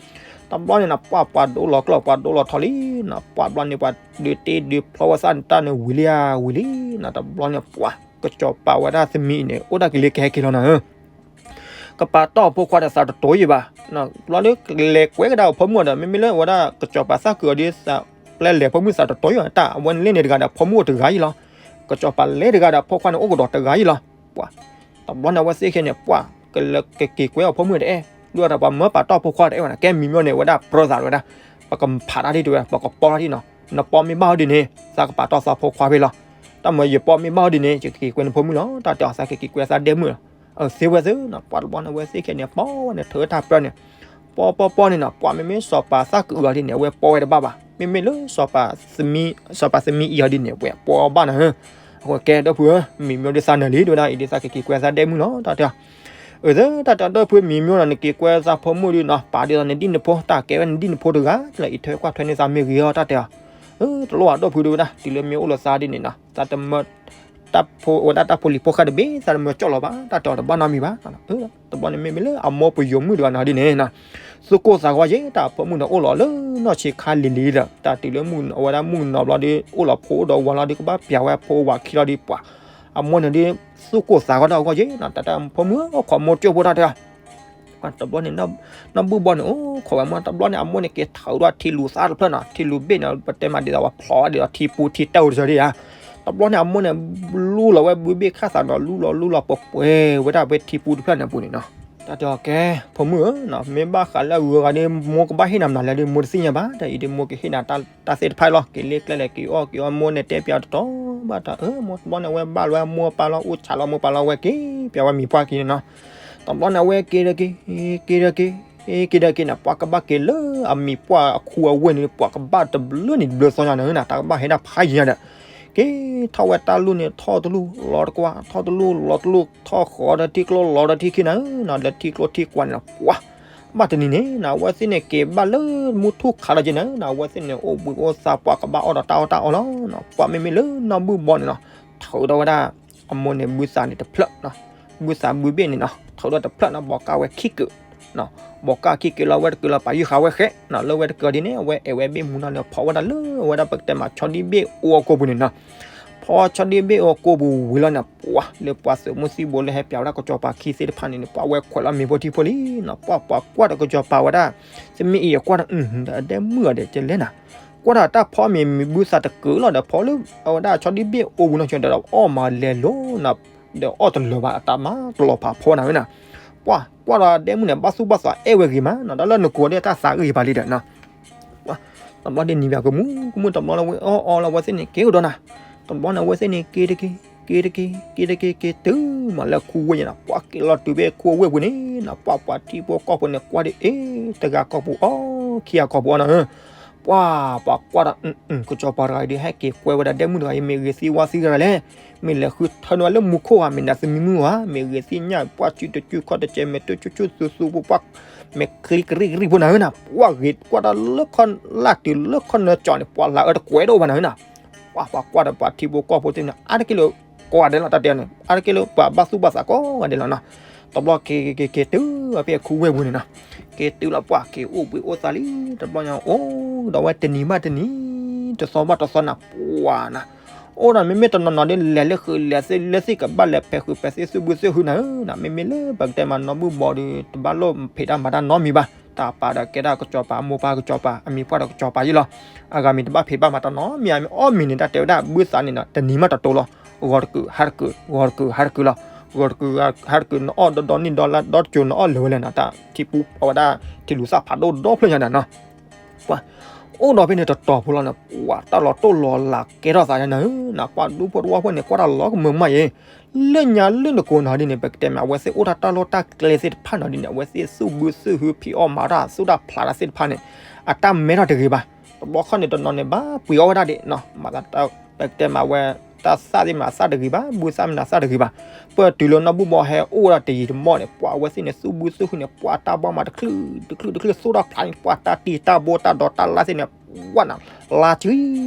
တဘျီန့ၣ်နၤ ပှၤပှၤဒိလီၤကျိၣ် ပှၤဒိလီၤထီလံနီၤ ပှၤဘျီန့ၣ်ပှၤဒုးတ့ဒုးဖျီဝဲသးန့ၣ် တၢ်န့ၣ်ဝံၤလံဧါဝံၤလံနီၤ တဘျီန့ၣ်ပှၤ ကစီၤပၤဝဲဒၣ်သမံအံၤန့ၣ် အိၣ်ဒၣ်က့ၤလၢကဟဲက့ၤလီၤနၤဧၢ ကပာ်တီၢ်ဖိခွါဒီးသးတတိၤယံာ်ဘၣ်, ဘျီဒီးကလဲၤကွဲကဒါအဖိမုၣ်ဒီး မ့မ့ၢ်လၢဝဲဒၣ်ကစီၤပၤသးကုာ်အီၤဒီး သးပျဲလဲၤဖိမုၣ်သးတတိၤယံာ်ဘၣ် တၢ်အဝဲန့ၣ်လၢန့ၣ်တဂၤဒီး ဖိမုၣ်အိၣ်တဂၤယံာ်လီၤ, ကစီၤပၤလဲၤတဂၤဒီးဖိခွါန့ၣ်အိၣ်ကဒီးတဂၤယံာ်လီၤ, ပှၤ တဘျီန့ၣ်အဝဲသ့ၣ်ခဲန့ၣ် ပှၤ ကက့ၤကွဲအီၤဖိမုၣ်တအဲၣ်, ဒုးအတၢ်ပှၤမၢပာ်တီၢ်ဖိခွါတအဲၣ်ဝဲဒၣ် ကဲမံၤမီၢ်န့ၣ် ဝဲဒၣ်ပြၢသးတဝဲဒၣ်, ပကဖးတၢ်ဒ်တဝဲ ပကပီတၢ်ဒ်နီၤ, နပီမ့ၢ်ဘၣ်အီၤဒ်န့ၣ် သးကပာ်တီၢ်သးဖိခွါဖဲလီၤ, တၢ်မၢယပီမ့ၢ်ဘၣ်အီၤဒ်န့ၣ် ယကက့ၤကွဲနဖိမုၣ်လီၤ တၢ်တဲအီၤ သးကက့ၤကွဲသးဒဲမုၣ်လီၤ, အသ့ဝဲသ့ၣ်နီၤ ပှၤတဘျီန့ၣ် အဝဲသ့ၣ်ခဲန့ၣ် ပီဝဲန့ၣ် ထုးတၢ်ပြၢန့ၣ်, ပီပီပီန့ၣ်နီၤ, ပှၤမ့မ့ၢ်စီၤပၤသးကအုးအီၤဒ်န့ၣ် အဝဲပီဝဲတဘၣ်ဘၣ်. မ့မ့ၢ်လၢ စီၤပၤသမံအံၤအီၤဒ်န့ၣ် အဝဲပီဘၣ်နၤဧၢ. အဃိကဲဒီပုၢ်ဧၢ, မံၤမျိၣ်ဒ်သးနၢၤလံဒဝဲဒၣ်အံၤဒ်သးကက့ၤကွဲသးဒဲမုၣ်လီၤ တၢ်တဲအီၤ. အၢ သၢ တၢ်တဲအီၤ ဒီပုၢ်ဧၢ မံၤမျိၣ်နီၤ နက့ၤကွဲသးဖိမုၣ်ဒ်နီၤ ပာ်ဒ်သိးနဒ်နဖိ တၢ်ကဲဝဲနဒ်နဖိတဂၤလီၤ အံးထွဲကွၢ်ထွဲန့ၢ်သးမ့ၢ်ဂ့ၤအီၤ တၢ်တဲအီၤ. အၢ တလိၣ်ဘၣ်ဒီပုၢ်ဧၢ ဒဝဲဒၣ် တုၤလၢမ့ၢ်အိၣ်လၢသးဒ်န့ၣ်နီၤ သးတမၢ တၢ်ဖိ ဝဲဒၣ်တၢ်ဖိလံၤဖိဃၢ်တဘ့ၣ် သးတမၢကၠီၣ်လီၤဘၣ် တၢ်တဲအီၤ တဘၣ်နီတမံၤဘၣ်. တဘျီန့ၣ်မ့မ့ၢ်လၢအမိၢ်ပယိၤမုၣ်တဂၤနီၤဒ်န့ၣ်နီၤ သူၣ်ကိၢ်သးဂီၤယဲ တၢ်အဖိမုၣ်န့ၣ်အိၣ်လီၤလၢနီၢ်ဆံးခါလံၤလံၤဒီး တၢ်တုၤလၢမုၣ်အဝဲဒၣ်မုၣ်ကနီၤဘျီဒီး အိၣ်လီၤဖိအိၣ်ဒီးဝၤလီၤဒီး ကဘၣ်ပျးဝဲဖိဝၤခံလီၤဒီး ပှၤ အမိၢ်န့ၣ်ဒီး သူၣ်ကိၢ်သးဂီၤတၢ်အဂီၢ်ယဲနီၤ တၢ်တၢ်ဖိမုၣ်အိၣ်ခိးမိၢ်ကၠိဖိတၢ်တဲအီၤ တဘျီန့ၣ် နီၢ်ဘုၣ်ဘီန့ၣ် အိၣ်ခိးဝဲမိၢ် တဘျီန့ၣ် အမိၢ်န့ၣ်က့ၤထုးဒီးထံလူၤသးတဖျၢၣ်နီၤ ထံလူၤဘ့ၣ်န့ၣ် ပတဲမးဒ်သိးပှၤဖျိးဝဲဒ်သိးထံပူၤထံတၢ်အိၣ်တစၢၤဒ်ဧါ. တဘျီန့ၣ် အမိၢ်န့ၣ် လူလီၤဝဲဘုဘ့ၣ်ခၣ်သးနီၤ လူလီၤလူလီၤပှဲၤပှဲၤဝဲဒၣ်ဖဲထံပူၤတဖျၢၣ်န့ၣ်အပူၤန့ၣ်နီၤ တၢ်တဲအီၤ ကဲ ဖိမုၣ်ဧၢနီၤ မ့ၢ်ဘၣ်ဃးလၢအဂုၤအဂၤဒီး မိၢ်ကဘၣ်ဟ့ၣ်နၤမနုၤလဲၣ်ဒီး မိၢ်တသ့ၣ်ညါဘၣ် တၢ်အံၤဒီး မိၢ်ကဟ့ၣ်နၤတၢ်သ့ၣ်တဖၣ်လီၤ က့ၤလ့ကျဲလဲၣ် က့ၤအီၣ်က့ၤအီ မိၢ်န့ၣ်တဲပျးတတီဘၣ်တၢ် အၢ မိၢ်တဘျီန့ၣ် အဝဲဘၣ်လီၤဝဲမိၢ်ပၢ်လီၤ အိၣ်ဆးလီၤမိၢ်ပၢ်လီၤ အဝဲက့ၤပျးဝဲမံၤပှၢ်က့ၤန့ၣ်နီၤ တဘျီန့ၣ် အဝဲက့ၤဒီးက့ၤ က့ၤဒီးက့ၤ က့ၤဒီးက့ၤန့ၣ် ပှၤကဘၣ်က့ၤလၢအမံၤပှၢ်အခိၣ်အဝ့ၢ်န့ၣ် ပှၤကဘၣ်တဘျုးန့ၣ်တဘျုးသီညါန့ၣ်နီၤ တၢ်ကဘၣ်ဟဲဒၣ်ဖးယံၤညါဒီး က့ၤထီၣ်ဝဲတၢ်လူၢ်န့ၣ် ထီၣ်တလူၢ်လီၤတကွၢ် ထီၣ်တလူၢ်လီၤတလူၢ် ထီၣ်ဃီၤဒီးထံကျိလီၤဒီးထံခံန့ၣ်နီၤ လၢထံကျိထံကွၢ်န့ၣ်နီၤ ပှၤ ဘၣ်တနံၤန့ၣ်နီၤ အဝဲသ့ၣ်န့ၣ်က့ၤဘၣ်လၢမူထူၣ်ခးလီၤက့ၤန့ၣ်နီၤ အဝဲသ့ၣ်န့ၣ် အိၣ်ဘှံးအိၣ်သါ ပှၤကဘၣ်အီၣ်ဒီးတၢ်အီၣ်တၢ်အီလီၤနီၤ ပှၤမ့မ့ၢ်လၢနီၢ်ဘုၣ်ဘီန့ၣ်နီၤ ထုးဒီးဝဲဒၣ် အမိၢ်န့ၣ် ဘုသးန့ၣ်တဖျၢၣ်နီၤ ဘုသးဘုဘ့ၣ်န့ၣ်နီၤ ထုးဒီးတဖျၢၣ်နီၤ ဘီးကၢ်ဝဲခံကုာ် ဘီးကၢ်ခံကုာ်လီၤ ဝဲတကုာ်လီၤ ပာ်ယုၢ်ဃာ်ဝဲဃဲနီၤ လၢဝဲတကုာ်ဒ်န့ၣ် အဝဲအဲၣ်ဝဲဘ့ၣ်မူနီၤန့ၣ် ဖီဝဲဒၣ်လၢအဝဲဒၣ်ပကတဲမးဆီဒံၣ်ဘ့ၣ်အိၣ်အကိာ်ပူၤန့ၣ်နီၤ ဖီဆီဒံၣ်ဘ့ၣ်အိၣ်အကိာ်ပူၤဝံၤလီၤန့ၣ် ပှၤလၢပှၤသုးမုၢ်သံဘိလၢဟဲပျးဝဲဒၣ်ကစီၤပၤခံသ့ၣ်တဖၣ်န့ၣ်န့ၣ် ပှၤဝဲခွဲးလီၤမ့ၤဖိထံဖိလံနီၤ ပှၤပှၤကွၢ်ဒီးကစီၤပၤဝဲဒၣ် သမံအံၤအကွၢ်ဒီး ဒီးဒဲမုၣ်အီၤဒီးကလဲၣ်နၤ ကွၢ်ဒီးတၢ်ဖီမ့ၤမ့ၤဘုသးတကုာ်လီၤဒီး ဖီလၢအဝဲဒၣ်ဆီဒံၣ်ဘ့ၣ်အိၣ်ပူၤနီၤ ဒီးအီၣ်မးလဲၤလိၤနီၤ ဒီးအီၣ်တလၢာ်ဘၣ် အတၢ်မၤတလီၤဖးဖီနၤဝဲနၤ ပှၤကွၢ်ဒီးဒဲမုၣ်န့ၣ် ဘၣ်သူၣ်ဘၣ်သးအဲၣ်ဝဲဂ့ၤမးနီၤ တၢ်လၢနကိးဒီးတၢ်သးဂ့ၤဘၣ်လံဒီးနီၤ တဘျီန့ၣ်နံၤဘၣ်ကမူၣ်ကမူၣ် တဘျီလၢဝဲအီၣ်အီလၢအဝဲသ့ၣ်န့ၣ် က့ၤကဒီးနၤ တဘျီန့ၣ် အဝဲသ့ၣ်န့ၣ် က့ၤတက့ၤ က့ၤတက့ၤ က့ၤတက့ၤ က့ၤတုၤမးလၢခူဝ့ၢ်ညါနီၤ ပှၤက့ၤလီၤတုၤဖဲခူဝ့ၢ်ပူၤန့ၣ်နီၤ ပှၤပှၤထံဖိကီၢ်ဖိန့ၣ် ကွၢ်ဒ်အ့ၣ် တဂၤကီၢ်ပူၤအီၣ် ခံဂၤကီၢ်ပူၤအီၣ်နၤဧၢ ပှၤပှၤကွၢ်ဒီး ကစီၤပၤတဂၤအံၤဒုး ဟဲက့ၤကွဲဝဲဒၣ်ဒဲမုၣ်တဂၤအံၤ မ့ၢ်ဂ့ၤသံဝါသံဂၤလဲၣ် မ့ၢ်လဲၤဃုထၢနုာ်ဝဲလၢမူခိၣ်ဧါ မ့ၢ်နၤသမံမုၣ်ဧါ မ့ၢ်ဂ့ၤသံညၣ် ပှၤစုတစုခီၣ်တကဲ မ့ၢ်တဆူၣ်ဆူၣ်သူသူဖိ ပှၤ မ့ၢ်ချံကရံၣ်ကရံၣ်ဖိနၤဧၢနၤ ပှၤဂ့ၤကွၢ်တၢ်လၢခီၣ်လၢ်တုၤလၢခီၣ်နၢကၠီန့ၣ် ပှၤလၢအအၢတကွဲးတအိၣ်ဘၣ်နၤဧၢနၤ ပှၤပှၤကွၢ်ဒီးပှၤထံဖိကီၢ်ဖိသ့ၣ်န့ၣ် အါတက့ၢ်လၢကိးဂၤဒဲးလီၤ တၢ်တဲန့ၣ် အါတက့ၢ်လၢပှၤဘၣ်သူၣ်ဘၣ်သးကိးဂၤဒဲးလီၤနီၤ တဘျီက့ၤက့ၤက့ၤတုၤဖဲခူဝ့ၢ်ပူၤန့ၣ်နီၤ က့ၤတုၤလီၤပှၤက့ၤအိၣ်ဘှံးအိၣ်သါလံ တဘျီညါအိၣ်ဒီးဝဲတနံၤဘၣ်တနံၤ တသီဘၣ်တသီနၤ ပှၤနၤ အိၣ်ဒီးမ့မ့ၢ်တနီၤနီၤဒီး လဲၤလၢဃုာ်လဲၤသ့ၣ်လၢသ့ၣ် ကဘၣ်လဲၤဖဲးဃုာ်ဖဲးသ့ၣ် သူၣ်ဘုသူၣ်ဟုနၤဧၢနၤ မ့မ့ၢ်လၢပကတဲမးနီၢ်ဘုၣ်ဘီဒီး တဘၣ်လိၣ်ဖံးတၢ်မၤတၢ်နီတမံၤဘၣ် တၢ်ပာ်ဒီးကဲဒၣ်ကစီၤပၤ အမိၢ်ပၢ်ကစီၤပၤ အမံၤပှၢ်ဒီးကစီၤပၤယ့ၣ်လီၤ အဂၤမံၤတဘၣ်ဖံးဘၣ်မၤတၢ်နီတမံၤ အီၣ်မ့ၤန့ၣ် တၢ်တဲဝဲဒၣ် ဘုသးန့ၣ်နီၤ တနံၤမးတတိၤလီၤ ဂီၤတကုာ် ဟါတကုာ် ဂီၤတကုာ် ဟါတကုာ်လီၤ ဂီၤတကုာ် ဟါတကုာ် နအီၣ်ဒီဒီနံၣ်ဒီလါဒီတကိၤ နအီၣ်လၢာ်ဝဲလဲၣ်နီၤ တၢ်ထံပူၤ အဝဲဒၣ် ထံလူၤသၣ်ဖးဒိၣ်ဒီဖျၢၣ်ညါနၤနီၤ ပှၤ အိၣ်ဒီးဖဲန့ၣ်တတီၤဖိလီၤန့ၣ် ပှၤတၢ်လီၤတိၢ်လီၤလးကဲထီၣ်သးညါနၤဧၢ နပှၤဒူဖိတဝၢဖိန့ၣ် ကွၢ်တၢ်လီၤကမၢမးယဲ လၢညါလၢနကိးနီၤဒ်န့ၣ် ပကတဲမး အဝဲသ့ၣ်အိၣ်တၢ်တၢ်လီၢ်တၢ်ကျဲသ့ၣ်တဖၣ်နီၤဒ်န့ၣ် အဝဲသ့ၣ်သူၣ်ဘုသူၣ်ဟု ဖံးအီၣ်မၤတၢ် သူၣ်တၢ်ဖျးတၢ်သ့ၣ်တဖၣ်န့ၣ် အတၢ်မဲထီၣ်တဂ့ၤဘၣ် တဘျီခီန့ၣ်တနီၤန့ၣ် ဘၣ်ပှ့ၤအီၣ်ဝဲဒၣ်ဒံးနီၤ မၤသးတၢ် ပကတဲမးဝဲ တၢ်သၣ်သ့ၣ်မး အသၣ်တဂ့ၤဘၣ် ဘုသၣ်မ့ၢ်နၤသၣ်တဂ့ၤဘၣ် ပတုၤလၢနီၢ်ဘုၣ်ဘီဟဲအိၣ်ဝဲဒၣ်တယံာ်တမီၢ်န့ၣ် ပှၤအဝဲသ့ၣ်န့ၣ် သူၣ်ဘုသူၣ်ဟုန့ၣ် ပှၤတၢ်ဘီမးတချုးတချုးတချုး သူၣ်တၢ်ဖျးန့ၣ် ပှၤတၢ်တံၢ်တၢ်ဘိတၢ်ဒိးတၢ်လၢ်သ့ၣ်န့ၣ် ပှၤနၤ လါဆံ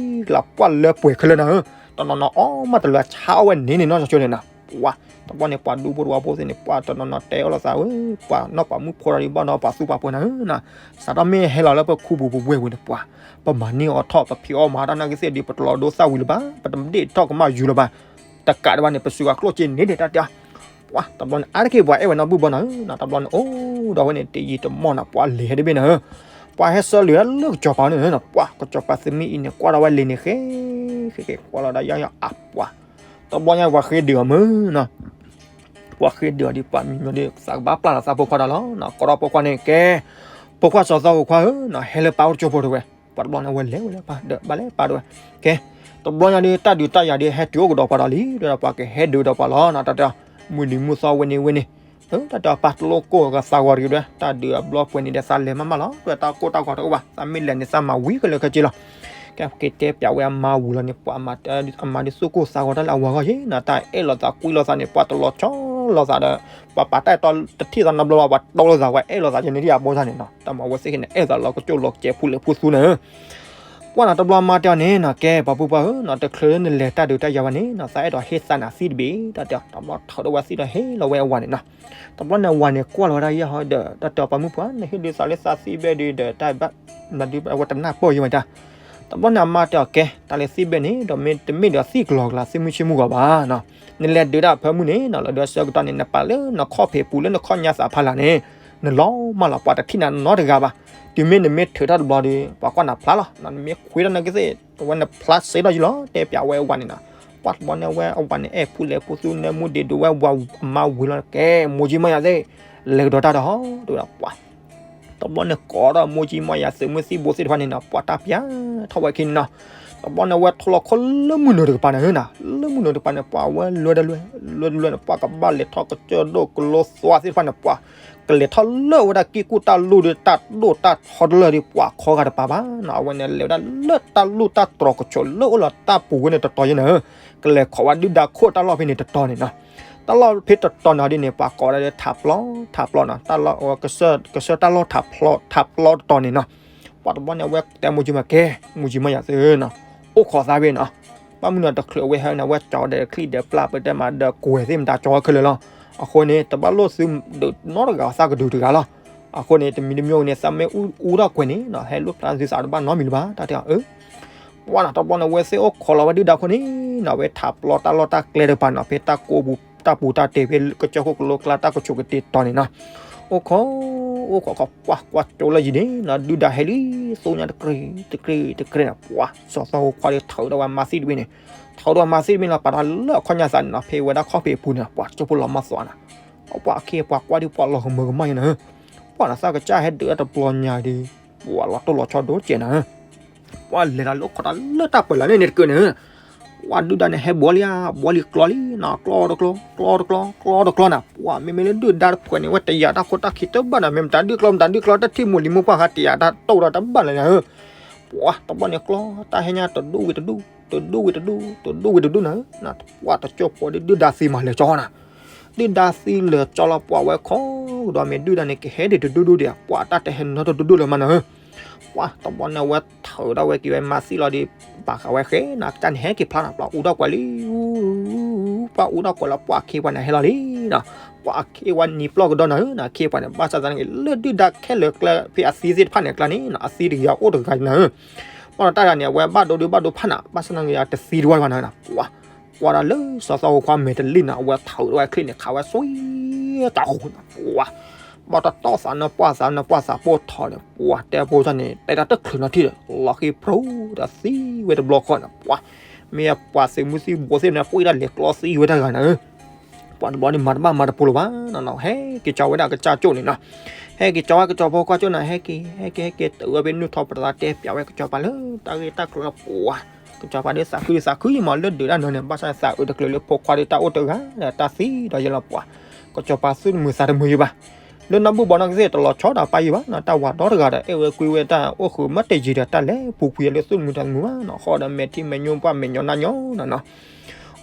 လးပှၢ်လၢပှဲၤခဲလၢာ်နၤဧၢ တနီၤနီၤအီၣ်မးတလၢဆါအီၣ်ဝဲန့ၣ်န့ၣ်နီၤ ကၠီန့ၣ်နၤ ပှၤ တဘျီန့ၣ် ပှၤဒူဖိတဝၢဖိသ့ၣ်န့ၣ် ပှၤတနီၤနီၤတဲအီၤလိာ်သးဧၢ ပှၤနီၢ်ပှၤမုၣ်ဖိတၢ်ဒံးဘၣ်နီၤ ပှၤသူၣ်ပှၤဖိနၤဧၢနၤ စးထီၣ်မ့ၢ်ဟဲလီၤလၢပခိၣ်ပူၤပဝဲၢ်ပူၤန့ၣ် ပှၤ ပမၤန့ၢ်အီၤထီၣ် ပဖံးအီၣ်မၤတၢ်နာ်က့သ့ၣ်ဒံး ပတလီၤဒိသၣ်ဝံၤလၢၤဘၣ် ပတဒ့ၣ်ထီၣ်ကမၣ်ယူၤလၢၤဘၣ် တကးဒံးဘၣ်န့ၣ် ပစူးဂၤကျိၣ်စ့န့ၣ်ဒံးတၢ်တဲ ပှၤ တဘျီန့ၣ် အါတက့ၢ်ပှၤအဲၣ်ဝဲနီၢ်ဘုၣ်ဘီနၤဧၢနၤ တဘျီန့ၣ် အိၣ်ဒီးဝဲန့ၣ် တယံာ်တမီၢ်နၤ ပှၤလဲၤဟဲတဘ့ၣ်နၤဧၢ ပှၤဟဲဆၢလၢၤဒၣ်လၢကစီၤပၤန့ၣ်နၤ ပှၤ ကစီၤပၤသမံအံၤန့ၣ် ကွၢ်ဒီးဝဲလံာ်န့ၣ် ဃဲ ဃဲ ဃဲ ကွၢ်လီၤဒၣ်ယါယါအပှၤ တဘျီညါပှၤဃ့ဒုးအီၤမုၢ်နီၤ ပှၤဃ့ဒုးအီၤဒ်ပှၤမံၤမံၤဒ် သးကဘၣ်ပျၢ်လီၤသးဖိခွါတၢ်လီၤ ကိးဒီးဖိခွါန့ၣ် ကဲ ဖိခွါစီၤသီဖိခွါဧၢ ဟဲလၢပၢ်အိၣ်တကၠိဖိတဝဲ ပှၤတဘျီန့ၣ် ဝဲလဲၤဝဲလၢပၢ်ဒီး ဘၣ်လဲၤပၢ်တဝဲ ကဲ တဘျီညါဒ် တၢ်ဒုးတၢ်ယၤဒ် ဟဲတုၤအိၣ်ကဒီးပှၤဒီးလံ ဒီးပှၤကဟဲဒုးဒီးပှၤလီၤနီၤ တၢ်တဲ မုၢ်နံၤမုၢ်သီဝဲန့ၣ်ဝဲန့ၣ် တၢ်တဲအီၤပၢ်တလိၣ်ကိၢ်ဂၤသးဂီၤတဂ့ၤဒၣ် တၢ်ဒုးအဘျီပှဲၤန့ၣ်ဒီးသးလဲၤမးမးလီၤ ဒ်တၢ်ကိၢ်တၢ်ဂီၤတအိၣ်ဘၣ် သးမ့ၢ်လဲၤန့ၣ်သးမၤဝံၤကလၢာ်ခဲက့လီၤ. ကဲက့ၤတဲပၠးဝဲအမါဝံၤလီၤန့ၣ် ပှၤအမါဒုးသူၣ်ကိၢ်သးဂီၤတၢ်လၢအဝၤဂီၢ်ယ့ၣ်နီၤ တၢ်အဲၣ်လိာ်သးကွံလိာ်သးန့ၣ် ပှၤတလီၤဆီလိာ်သးဒီး ပှၤပာ်တၢ်အဲၣ်တီတထံၣ်သးနီတဘျီဘၣ် ပှၤတီလိာ်သး ပှၤအဲၣ်လိာ်သးယဲန့ၣ်ဒ်အဘီၣ်န့ၣ်နီၤ တၢ်မၤဝဲသ့ၣ်က့န့ၣ် အဲၣ်သးလီၤကကၠိၣ်လီၤကစဲးဖူလဲၤဖူသူန့ၣ် ပှၢ်နီၤတဘျီမါတဲအီၤန့ၣ်နီၤ ကဲပှၤပုၢ်ပှၢ်ဧၢနီၤ တချုးလၢနလဲၤတၢ်ဒုးတၢ်ယၤဘၣ်န့ၣ်နီၤ သးအဲၣ်ဒိးဟ့ၣ်သးနၤသံၣ်တဘ့ၣ် တၢ်တဲအီၤ တဘျီထီၣ်ဒီးဝဲသံၣ်ဒီးဟ့ၣ်လီၤဝဲအဝၤန့ၣ်နီၤ တဘျီန့ၣ်အဝၤန့ၣ်ကွၢ်လီၤဝဲဒၣ်ယဲၢ်ဟီဒီး တၢ်တဲအီၤပှၤမုၣ်ပှၢ် နဟ့ၣ်ဒုးသးလၢသးသံၣ်ဘ့ၣ်ဒုးဒီးတၢ်ဘၣ် နဒုးဝဲတနၢ်ပၢၢ်ယဲၢ်ဝဲတၢ် တဘျီန့ၣ်အမါတဲအီၤ ကဲ တၢ်လၢသံၣ်ဘ့ၣ်န့ၣ် ဒီးမ့တမ့ၢ်ဒီးသံၣ်ကလီကလီ သ့ၣ်မုၢ်ဆ့မုၢ်ဂီၤဘၣ်နီၤ နလဲၤဒုးတၢ်ဖၢမုၢ်န့ၣ်နီၤ လီၤဒုးအဆၢကတီၢ်န့ၣ် နပာ်လၢနခီၣ်ဖံးပူၤလၢနခီၣ်ညါသးဖးလၢ်န့ၣ် နလီၤမၢ်လီၤ ပှၤတထံၣ်နၤနီတဂၤဘၣ် တုၤမ့ၢ်နမ့ၢ်ထုးထီၣ်တဘျီဒီး ပှၤကွၢ်နၤဖျါလီၤ နမ့ၢ်ခွ့ထီၣ်နကသ့ၣ် အဝဲနဖျါစ့ထီၣ်ယံလီၤ တဲပၠးဝဲအဝၤန့ၣ်နီၤ ပှၢ်တဘျီန့ၣ်အဝဲအဝၤန့ၣ် အဲၣ်ဖူလဲၤဖူသူ နၢမူဒံးဒိးဝဲအဝၤအမါဝံၤလီၤ ကဲ မိၢ်ကံမီၢ်ယၤသ့ၣ် လဲၤကဒီးတၢ်ဒီးဟီ တဲဝဲဒၣ်ပှၢ် တဘျီန့ၣ်ကိးဒီးမိၢ်ကံမီၢ်ယၤသုးမုၢ်သံၣ်ဘိသ့ၣ်တဖၣ်န့ၣ်နီၤ ပှၤတၢ်ပၠးထီၣ်ဝဲခံန့ၣ်နီၤ တဘျီန့ၣ်အဝဲထီၣ်လီၤခီလၢမုၢ်နုာ်တကပၤန့ၣ်နီၤ လၢမုၢ်နုာ်တကပၤန့ၣ် ပှၤအဝဲလွဲတလွဲ လွဲတလွဲန့ၣ် ပှၢ်ကဘၣ်လဲၤထီၣ်ကစၢၢ်ဒိၣ်ကလိသွါသ့ၣ်တဖၣ်န့ၣ် ပှၢ် ကလဲၤထီၣ်လၢဝဲဒၣ်ကံၢ်ကူၣ်တၢ်လိၣ်ဒီးတၢ်ဒိၣ်တၢ်ထီတလၢာ်ဒီး ပှၢ်ခီဂာ်တပၤဘၣ်နီၤ အဝဲန့ၣ်လဲၤဝဲဒၣ်လၢတၢ်လူၢ်တၢ်တြီၤကဆိးလၢအိၣ်လီၤတၢ်ပူၤဝဲန့ၣ်တတီၤယဲၢ်န့ၣ် ကလဲၤခိးဝဲဒုၣ်ဒါခိၣ်တၢ်လီၢ်ဖဲန့ၣ်တတီၤန့ၣ်နီၤ တၢ်လီၢ်ဖဲတတီၤန့ၣ်ဒ်န့ၣ် ပှၤကိးဒၣ်လၢထးပျီ ထးပျီနီၤ တၢ်လီၢ် ကစၢၢ်တၢ်လီၢ်ထးပျီတတီၤန့ၣ်နီၤ ပှၢ်တဘျီန့ၣ်အဝဲတဲမိၢ်ကံမီၢ် ကဲ မိၢ်ကံမီၢ်ယၤသုနီၤ အိၣ်ခိးသးဝဲနီၤ ဘၣ်မနုၤတချုးအဝဲဟဲန့ၣ် အဝဲကၠီဒီးချံၣ်ဒီးပျၢ်ပတဲမးဒီးကွဲၤသ့ၣ်မတၤကၠီခဲလၢာ်လီၤ အဃိန့ၣ် တဘၣ်လိၣ်သုဒုးနီတဂၤသးကဒုးတဂၤလီၤ အဃိန့ၣ် တမံၤတမံၤန့ၣ် သးမ့ၢ်အူထီၣ်ကွဲၤန့ၣ်နီၤ ဟဲလိာ်ဖျါသုသးတဘၣ်နီတမံၤလၢၤဘၣ် တၢ်တဲအီၤ အၢ ပှၢ်နီၤ တဘျီန့ၣ် အဝဲသ့ၣ်အိၣ်ခိးလီၤဝဲဒုၣ်ဒါခိၣ်န့ၣ်နီၤ အဝဲထးပျီတၢ်လီၢ်တၢ်ကျဲတကပၤနီၤ ဖဲတၢ်ကိးပူၤတၢ်ပူၤတၢ်တဲာ် ဖဲကစၢၢ်ခိၣ်ကလိကျါတၢ်ကဆိးကတ့ၢ်တီၤန့ၣ်နီၤ အိၣ်ခိး အိၣ်ခိးခိး ပှၢ်ကွၢ်ကၠိလၢယံၤန့ၣ်နီၤ ဒုၣ်ဒါဟဲလံ သူညါတကြ့းတကြ့းတကြ့းန့ၣ် ပှၢ် စီၤသီဟိခွါဒီးထုးထီၣ်ဝဲမၤသံၣ်တဘ့ၣ်န့ၣ် ထုးထီၣ်မၤသံၣ်တဘ့ၣ်လီၤ ပာ်ထီၣ်လၢအခီၣ်ညါသးန့ၣ်နီၤ ဖဲဝဲဒၣ်ခီၣ်ဖံးအပူၤန့ၣ် ပှၢ်ကၠိဖိလီၤမၢ်သွးနီၤ ပှၢ်အခ့အပှၤကွၢ်ဒုးပှၢ်လီၤကမၢကမၣ်ယဲၢ်န့ၣ် ပှၢ်နီၤ သးကစၢ်ဟဲဒုးတဘျီညါဒီး ပှၢ်လီၤတိၢ်လီၤဆီဒိၣ်ကဲးနီၤ ပှၢ်လဲၤတၢ်လၢအိၣ်ခိးတၢ်လၢတၢ်ပၢၢ်လၢ်န့ၣ်တကၢးန့ၣ် ပှၢ်ဒုၣ်ဒါန့ၣ်ဟဲဘှီလံဧါ ဘှီလံကျီလံနီၤ ကျီတကျီ ကျီတကျီ ကျီတကျီနီၤ ပှၢ်မ့မ့ၢ်လၢဒုၣ်ဒါတဖုန့ၣ် အဝဲတယာ်တၢ်ခိၣ်တၢ်ခံတဘၣ်နီၤ မ့ၢ်မတၤဒုၣ်ကျီ မတၤဒုၣ်ကျီ တထံၣ်မိၢ်လံၤမိၢ်ပှၢ်ဃါတယာ်တၢ်တိၢ်ဒီးတဘၣ်လၢၤန့ၣ် ပှၢ်တဘျီန့ၣ်ကျီ တၢ်ဟဲညါတဒူၣ်ဝံၤတဒူၣ် တဒူၣ်ဝံၤတဒူၣ် တဒူၣ်ဝံၤတဒူၣ်နီၤ ပှၢ်တကၠိဖိဒုၣ်ဒါသံမးလဲၤကၠီနီၤ ဒုၣ်ဒါသံလဲၤကၠီလီၤ ပှၢ်ဝဲခိးကဒီးမ့ၢ်ဒုၣ်ဒါန့ၣ် ကဟဲဒံးတဒူၣ်ဒူၣ်ဒံး ပှၢ်တၢ်တဟဲနီတဒူၣ်ဒူၣ်လၢၤမးနီၤ ပှၢ်တဘျီန့ၣ် အဝဲထုးထီၣ်ဝဲက့ၤဝဲမၤသံၣ်လီၤဒီး ဘၣ်ဃးဝဲဃဲနီၤ ကစၢ်န့ၣ်ဟဲက့ၤဖျါနီၤ ပှၢ်အူထီၣ်ကွဲၤလံ ပှၢ်အူထီၣ်ကွဲၤလီၤ ပှၢ်အခ့အပှၤန့ၣ်ဟဲလီၤလံနီၤ ပှၢ်အခ့အပှၤနံၤပျီၢ်ကဒီးနီၤ အခ့အပှၤန့ၣ် ဘၣ်ဆၣ်သနာ်က့ လၢဒုၣ်ဒါခဲလၢာ်ကျဲဖဲအသံသ့ၣ်တဖၣ်န့ၣ်အကျါန့ၣ်နီၤ အသံတဂၤအိၣ်တဂၤနီၤ ဘၣ်ဒီးတၢ်ဂၤန့ၣ် အဝဲဘၣ်ဒိဒုးဘၣ်ဒိဖးနီၤ ဘၣ်ဆၣ်သနာ်က့တသံတဝီဘၣ်နီၤ ပှၢ် ကွၢ်ဒၣ်လၢစီၤသီဟိခွါမဲာ်တလံၣ်နီၤ အဝဲထုးထီၣ်ဝဲချံၣ်န့ၣ် ခးဝဲစွံတၢ်ဃိနီၤ ပှၢ် ဘၣ်တတီၢ်သးနီၤ ပှၢ်သးနီၤ ပှၢ်သးပိၢ်ထီၣ်န့ၣ် ပှၢ်တဲဖိတၢ်န့ၣ် တဲတၢ်တချုးနီၤထံၣ်ဒီး လီၤဃံဖျိဒီးသံဝဲတဘျီဃီနီၤ ပှၢ် မ့ၢ်ပှၤသုးမုၢ်သံၣ်ဘိသ့ၣ်န့ၣ် ပှၢ်ဒၣ်လဲၤကျီသံဝဲတၢ်ဂၤနီၤ ပှၢ်တဘျီန့ၣ်မၤတဘၣ်မၤတပိၤလၢၤဘၣ်နီၤ ဟဲက့ၤကၠီဝဲဒၣ်ကစၢ်ကၠိန့ၣ်နီၤ ဟဲက့ၤကၠီဝဲကစၢ်ဖိခွါကၠိနီၤ ဟဲက့ၤ ဟဲက့ၤ ဟဲက့ၤ တုၤဝဲဖဲနုာ်ထီၣ်ပတသးတဲပၠးဝဲကစၢ်ပၤလၢတၢ်ဂ့ၢ်တၢ်ကျိၤလၢပှၢ် ကစၢ်ပၤဒုးသးခုယံမးလၢဒုးတၢ်နီၤန့ၣ် ဘၣ်ဆၣ်သးအုးတကျၢၤလၢဖိခွါဒီးတၢ်အိၣ်တဂၤဒီးတၢ်သံဒီးယဲလီၤပှၢ် ကစၢ်ပၤသူၣ်တမုာ်သးတမုာ်ယံဘၣ် လၢနီၢ်ဘူၣ်ဘီနီၢ်ကသ့ၣ်တလီၤဆီဒၣ်ပၢ်ယံဘၣ်နီၤ တၢ်ဝၤဒီတဂၤဒီးအဲၣ်ဝဲကွံဝဲတၢ်အိၣ်ဃုာ်မ့ၢ်တယံၤဒီးတၢ်လဲၤပူၤကွံာ်လၢသူၣ်တမုာ်သးတမုာ်ဘၣ်နီၤ ဃီဒီးမဲာ်ထံမဲာ်ညိပှၢ်မဲာ်ညိနါညိနီၤနီၤ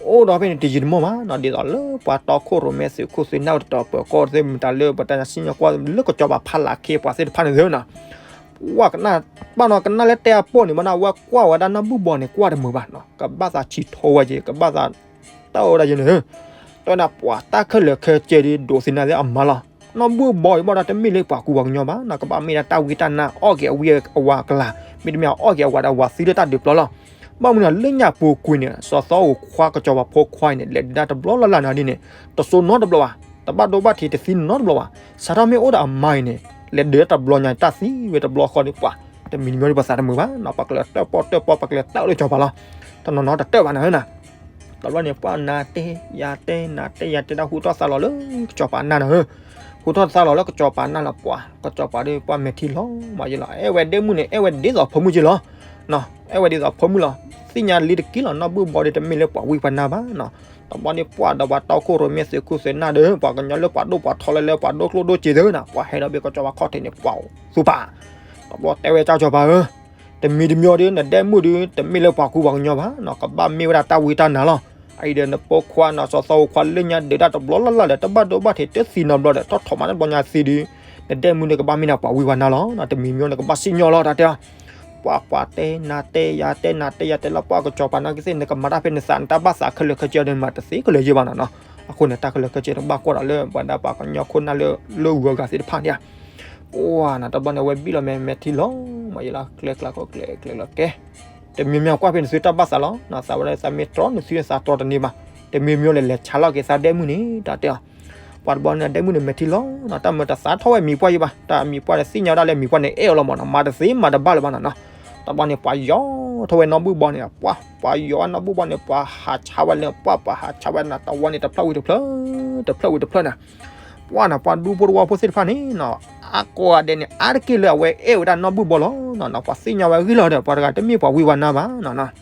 အိၣ်ဒီးဖဲန့ၣ်တယံာ်တမီၢ်ဘၣ်နီၤ ဒ်သိးလၢပှၤတီခိၣ်ရိၣ်မဲသုးခိၣ်သုးနၢ်တတီၤပၢၤကီၢ်သ့ၣ်မတၤလၢပတၢ်စံၣ်ညီၣ်ကွီၢ်လၢကစၢ်ပၤဖးလၢခ့ပှၤသ့ၣ်တဖၣ်န့ၣ်သ့နီၤ ပှၢ်ကနၣ် ဘၣ်နီၤကနၣ်လၢတဲအပိၢ်န့ၣ်ဘၣ်နီၤ အဝဲကွၢ်ဝဲဒၣ်နီၢ်ဘူၣ်ဘီန့ၣ် ကွၢ်တမုာ်ဘၣ်နီၤ ကဘၣ်သးဆံးထီဝဲက့ၤ ကဘၣ်သး တၢ်အိၣ်ဝဲဒၣ်ယဲန့ၣ် တဲဝဲဒၣ်ပှၤတၢ်ခဲလၢာ်ခဲဆ့ဒ်ဒိးသ့ၣ်နၤသ့ၣ်အမါလီၤ နီၢ်ဘူၣ်ဘီအံၤဘၣ်ဒီးတမ့ၢ်လၢပှၤကူပှၤကညီဘၣ်နီၤ ကဘၣ်မ့ၢ်ဒၣ်တၢ်ဝံတၢ်နါအီၣ်က့ၤအဝံအဝၤကလၤ မ့တမ့ၢ်အအီၣ်က့ၤအဝၤဒီးအဝၤသံလၢတၢ်ဒုးပျီလီၤ ဘၣ်မနုၤလၢညၣ်ပူၤကွံာ်န့ၣ် စီၤသီအိၣ်ခွါကစၢ်ပၤဖိခွါအံၤန့ၣ် လဲၤဒုးတၢ်တဘျီလၢ်လၢ်နီၤဒ်န့ၣ် တစိနီတဘျီဘၣ် တဘၣ်ဒိဘၣ်ထံးတသံနီတဘျီဘၣ် စးထီၣ်မ့ၢ်အိၣ်ဒီးအမါအံၤန့ၣ် လဲၤဒုးတၢ်တဘျီညါတၢ်သံဝဲတဘျီဃီဒီးပှၤ တမံၤတမံၤဒီးပှၤသးတမုာ်ဘၣ်နီၤ ပှၤကလဲၤတၢၣ်ပီၣ်တၢၣ်ပီၣ် ပှၤကလဲၤတၢၣ်အိၣ်လၢကစၢ်ပၤလီၤ တနီၤနီၤတတၢၣ်ဘၣ်နီၤ တဘျီန့ၣ် ပှၤနၤတဲယၤတဲ နၤတဲယၤတဲဒၣ်ဟူထီၣ်သါလီၤလၢကစၢ်ပၤနၢ်နီၤ ဟူထီၣ်သါလီၤလၢကစၢ်ပၤနၢ်လီၤပှၤ ကစၢ်ပၤဒီးပှၤမဲာ်ထံလီၤမးယဲလီၤ အဲၣ်ဝဲဒ့မုၣ်န့ၣ် အဲၣ်ဝဲဒ်သိးဖိမုၣ်က့လီၤ အဲၣ်ဝဲဒ်သိးဖိမုၣ်လီၤ သ့ၣ်ညါလံတက့ၢ်လီၤ နီၢ်ဘုၣ်ဘီဒီးတမ့ၢ်လၢပှၤဝံပှၤနါဘၣ်နီၤ. တဘျီန့ၣ်ပှၢ်ဒီးပှၤတီခိၣ်ရိၣ်မဲသုးခိၣ်သုးနၢ်ဒီး ပှၤကညီလၢပှၤဒိၣ်ပှၤထီလၢလၢပှၤဒိၣ်ကျိၣ်ဒိၣ်စ့သ့ၣ်နီၤ ပှၤဟဲဒီးဘ့ၣ်ကစီၤပၤခီၣ်ထံးန့ၣ် ပှၤသူပာ် တဘျီတဲဝဲကစီၤပၤဧၢ တမံၤတမံၤဒီး နဒဲမုၣ်ဒီး တမ့ၢ်လၢပှၤကူပှၤကညီဘၣ်နီၤ ကဘၣ်မ့ၢ်ဝဲဒၣ်တၢ်ဝံတၢ်နါလီၤ. အအံၤဒီးနဖိခွါနီၤ စီၤသီအိၣ်ခွါလၢညါဒုးတၢ်တဘျီလၢ်လၢ်ဒီး တဘၣ်ဒိဘၣ်ထံးတသံနီတဘျီဒီး ထီၣ်ထီၣ်မးတဘျီညါသံဒီး နဒဲမုၣ်န့ၣ်ကဘၣ်မ့ၢ်ဒၣ်ပှၤဝံပှၤနါလီၤ. တမံၤမံၤန့ၣ်ကဘၣ်စံၣ်ညီၣ်လီၤ တၢ်တဲအီၤ ပှၤပှၤတဲနၤတဲယၤတဲနၤ တဲယၤတဲလီၤ ပှၢ်ကစီၤပၤနာ်က့သ့ၣ် နကမၤတၢ်ဖဲနသး နတၢ်ဘၣ်သးခဲလၢာ်ခဲဆ့ဒီး မၤတသ့ကလၢာ်ယဲၢ်ဘၣ်နီၤနီၤ. အဃိန့ၣ် တၢ်ခဲလၢာ်ခဲဆ့န့ၣ် ဘၣ်ကွၢ်ဒီးလၢ ပှၤဒၣ်ပှၤကညီခိၣ်နၢ်လၢ လၢဂုၤအဂၤသ့ၣ်တဖၣ်န့ၣ် ပှၢ်နီၤ တဘျီန့ၣ် အဝဲဘံၣ်လီၤမဲာ်မဲာ်ထံလီၤ မ့ၢ်ယလၢကျဲကျါခိၣ်ကျဲကျဲလီၤကဲ တမံၤမံၤကွၢ်ဖဲနသုတၢ်ဘၣ်သးလီၤ နသးဝဲဒၣ်သးမ့ၢ်တြီနသုသးတြီတန့ၢ်ဘၣ် တမံၤမံၤလဲၤလဲၤဆါလီၤက့ၤ သးဒဲမုၣ်န့ၣ် တၢ်တဲအီၤ ပှၤတဘျီန့ၣ် ဒဲမုၣ်န့ၣ် မဲာ်ထံလီၤနီၤ တၢ်မၤတသးထီၣ်ဝဲမံၤပှၢ်ယံၤဘၣ် တၢ်မံၤပှၢ်န့ၣ် သ့ၣ်ညါဝဲဒၣ်လၢမံၤပှၢ်န့ၣ် အဲၣ်အီၤလီၤမးနီၤ မၤတသ့မၤတဘၣ်လၢၤဘၣ်နီၤနီၤ. တဘျီန့ၣ် ပှၤယီၤထီၣ်ဝဲနီၢ်ဘုၣ်ဘီန့ၣ် ပှၢ် ပှၤယီၤဝဲနီၢ်ဘုၣ်ဘီန့ၣ် ပှၤဟးဆါဝဲလၢ ပှၢ်ပှၤဟးဆါဝဲနီၤ တဝီန့ၣ် တဖျၢၣ်ဝံၤတဖျၢၣ် တဖျၢၣ်ဝံၤတဖျၢၣ်နီၤ ပှၢ်နီၤ ပှၤဒူဖိတဝီဖိသ့ၣ်တဖၣ်န့ၣ်နီၤ အကိးဂၤဒဲးန့ၣ် အါတက့ၢ်လၢအဝဲအဲၣ်ဝဲဒၣ်နီၢ်ဘုၣ်ဘီလီၤနီၤနီၤ ပှၤသ့ၣ်ညါဝဲဂံၢ်လီၤဒီး ပှၤတဂၤတမ့ၢ်ပှၤဝံပှၤနါဘၣ်နီၤနီၤ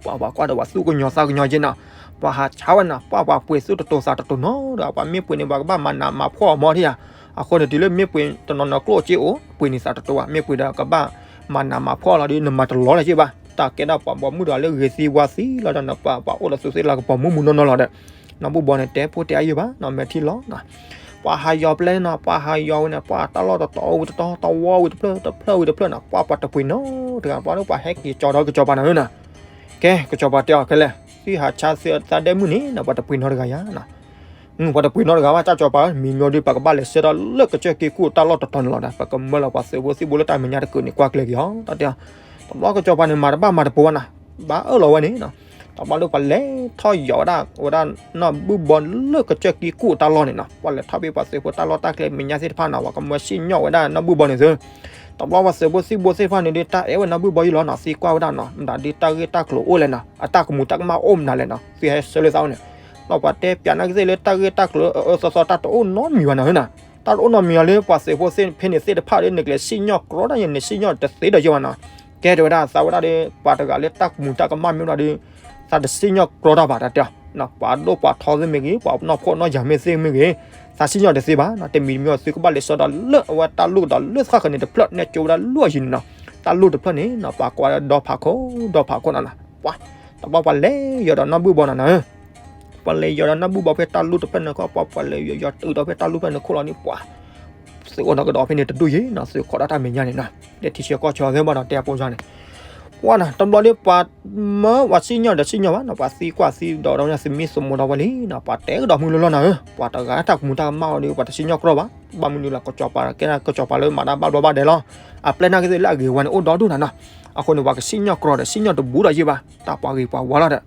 ပှၤပှၤကွၢ်ဒီးပှၤသူၣ်ကညီၤသးကညီၤက့နီၤ ပှၤဟးဆါဝဲနီၤပှၢ်ပှၤပှ့ၤသူၣ်တတိၤသးတတိၤနီၤဒီး ပှၤမ့ၢ်ပှ့ၤန့ၣ် ပှၤကဘၣ်မၤနးမၤဖှီၣ်အီၤမီၤထံၣ်ဧါ. အဃိန့ၣ် တုၤလၢမ့ၢ်ပှ့ၤတနီၤနီၤကျိၣ်စ့အိၣ် ပှ့ၤန့ၢ်သးတတိၤဘၣ် မ့ၢ်ပှ့ၤဒီးကဘၣ်မၤနးမၤဖှီၣ်လီၤဒီး နမၤတလီၤလၢၤက့ဘၣ် တၢ်ကဲဒၣ်ပှၤဘီမုၢ်ဒီးလၢဂ့ၤသံဝါသံလီၤဒီးနီၤ ပှၤပှၤအိၣ်ဒီးသုးသ့ၣ်လၢကပီၤမုၢ်မုၢ်နီၢ်နီၢ်လီၤဒီး နီၢ်ဘုၣ်ဘီန့ၣ် တဲဖိတဲအါယံၤဘၣ်နီၤ မဲာ်ထံလီၤနီၤ ပှၤဟးယီၤပျဲနီၤ ပှၤဟးယီၤဝဲန့ၣ် ပှၤတၢ်လီၢ်တတီၤဝံၤတတီၤ တဝီဝံၤတဖျၢၣ် တဖျၢၣ်ဝံၤတဖျၢၣ်နီၤ ပှၢ်ပှၤတပှ့ၤနီတဂၤ ပှၢ်လၢပှၤဟဲက့ၤကၠီဒီးကစီၤပၤနၤဧၢနီၤ ကဲ ကစီၤပၤတဲအီၤခဲလၢာ် သုဟးဆါသုသးဒဲမုၣ်န့ၣ်နီၤ ပှၤတပှ့ၤနီတဂၤယၤနီၤ ပှၤတပှ့ၤနီတဂၤဘၣ် တၢ်ကစီၤပၤဧၢ မံၤညီဒုး ပကဘၣ်လဲၤဆှၢဒီးလၢကစၢၢ်က့ၤကူၣ်တၢ်လီၢ်တတီၤန့ၣ်လီၤဒီး ပကမၢလီၤပှၤသုးဖိသံၣ်ဘိလၢတၢ်မဲာ်ညါတကုာ်န့ၣ် ကွၢ်ကျဲၤက့ၤအီၤ တၢ်တဲအီၤ တဘျီကစီၤပၤန့ၣ် မၤတဘၣ်မၤတပိၤဘၣ်နီၤ ဘၣ်အၢၣ်လီၤဝဲန့ၣ်နီၤ တဘျီလၢပှၤလဲၤထီၣ်ယီၤဝဲဒၣ် ဝဲဒၣ်နီၢ်ဘုၣ်ဘီလၢကစၢၢ်က့ၤကူၣ်တၢ်လီၢ်န့ၣ်နီၤ ပှၤလဲၤထီၣ်ဘ့ၣ်ပှၤသုးဖိတၢ်လီၢ်တၢ်ကျဲမဲာ်ညါသ့ၣ်တဖၣ်နီၤ ပှၤကမၢစံၣ်ညီၣ်ဝဲဒၣ်နီၢ်ဘုၣ်ဘီန့ၣ်သု တဘျီပှၤသုးဖိသံၣ်ဘိသ့ၣ်တဖၣ်န့ၣ်ဒီး တၢ်အဲၣ်ဝဲနီၢ်ဘုၣ်ဘီယံၤလီၤနီၤ သံကွၢ်ဝဲဒၣ်နီၤ မတၤဒုးတၢ်ဂ့ၢ်တၢ်ကျိၤအိၣ်လဲၣ်နီၤ အတၢ်ကမူၤတၢ်ကမၣ်အိၣ်မနုၤလဲၣ်နီၤ သုဟဲဆှၢလၢသးအိၣ်န့ၣ် ဒီးပှၤတဲပၠးနာ်က့သ့ၣ်လၢတၢ်ဂ့ၢ်တၢ်ကျိၤအၢအၢသီသီတၢ်တအိၣ်နီတမံၤဘၣ်နီၤနီၤ တၢ်တအိၣ်နီတမံၤအီၤလၢပှၤသုးဖိသ့ၣ်ဖဲန့ၣ်သ့ၣ်တဖၣ်ဒီး နကလဲၤစံၣ်ညီၣ်ကြီတၢ်ယဲၢ်န့ၣ် စံၣ်ညီၣ်တသ့ဒီးယဲၢ်ဘၣ်နီၤ ကဲတဲဝဲဒၣ်သးဝဲဒၣ်ဒီး ပှၤတဂၤလၢတၢ်ကမူၤတၢ်ကမၣ်မ့ၢ်ဘၣ်ဒီး သးတစံၣ်ညီၣ်ကြီတၢ်ဘၣ်တၢ်တဲအီၤ ပှၤဒိၣ်ပှၤထီသ့ၣ်မ့ၢ်ဂ့ၤ ပှၤနီၢ်ဖှီၣ်နီၢ်ယာ်မ့ၢ်သ့ၣ်မ့ၢ်ဂ့ၤ သးစံၣ်ညီၣ်တသ့ဘၣ်နီၤ တမံၤတမံၤအီၤ သုကဘၣ်လဲၤဆှၢဒီးလၢအဝဲတၢ်လိၣ်ဒီးလၢသီဃၢၤန့ၣ်တဖျၢၣ် နဲၣ်ကၠိဝဲဒၣ်လိၣ်အယံၤန့ၣ်နီၤ တၢ်လိၣ်တဖျၢၣ်န့ၣ်နီၤ ပှၤကိးဝဲဒၣ်ဒီဖးခိၣ် ဒီဖးခိၣ်နီၤနီၤ ပှၤ တဘျီပှၤလဲၤယီၤဒီးနီၢ်ဘုၣ်ဘီနီၤနီၤ ပှၤလဲၤယီၤဒီးနီၢ်ဘုၣ်ဘီဖဲတၢ်လိၣ်တဖျၢၣ်န့ၣ်ခီ ပှၤပှၤလဲၤယီၤယီၤတုၤဒီးဖဲတၢ်လိၣ်ဖျၢၣ်န့ၣ်ခိၣ်လီၤန့ၣ် ပှၤ သုးအိၣ်နီၢ်ကဒီးဖဲန့ၣ်တဒူၣ်ယံၤနီၤ သုးခိးဒီးတၢ်မဲာ်ညါန့ၣ်နီၤ တဲထံဆၢကီၢ်ဆၢသ့ၣ်ဘၣ်ဒီးတဲအပိစါန့ၣ် ပှၤနီၤ တဘျီဒီး ပှၤမၢပှၤစံၣ်ညီၣ်ဒီးစံၣ်ညီၣ်ဘၣ်နီၤ ပှၤသံကွၢ်သံဒီးဒီးသုးမံသးမိၢ်ဒီးဝဲလံနီၤ ပှၤတဲကဒီးမုၢ်လီၤလီၤနီၤဧၢ ပှၤတဂၤတၢ်ကမူၤတၢ်ကမၣ်အီၤဒီး ပှၤတစံၣ်ညီၣ်ကြီဘၣ် ဘၣ်မနုၤလၢကစီၤပၤ ကဲဒၣ်ကစီၤပၤလၢမၤတၢ်ဘၣ်ဘျီးဘၣ်ဒဲးလီၤ အပျဲၢ်နာ်က့သ့ၣ်လၢအဂ့ၤဝဲန့ၣ်အိၣ်ဒီဒူၣ်နီၤနီၤ အဃိန့ၣ် ပှၤကစံၣ်ညီၣ်ကြီဒီးစံၣ်ညီၣ်တဘူးဒီးယံၤဘၣ် တၢ်ပှၤဂ့ၤပှၤဝါလီၤဒီး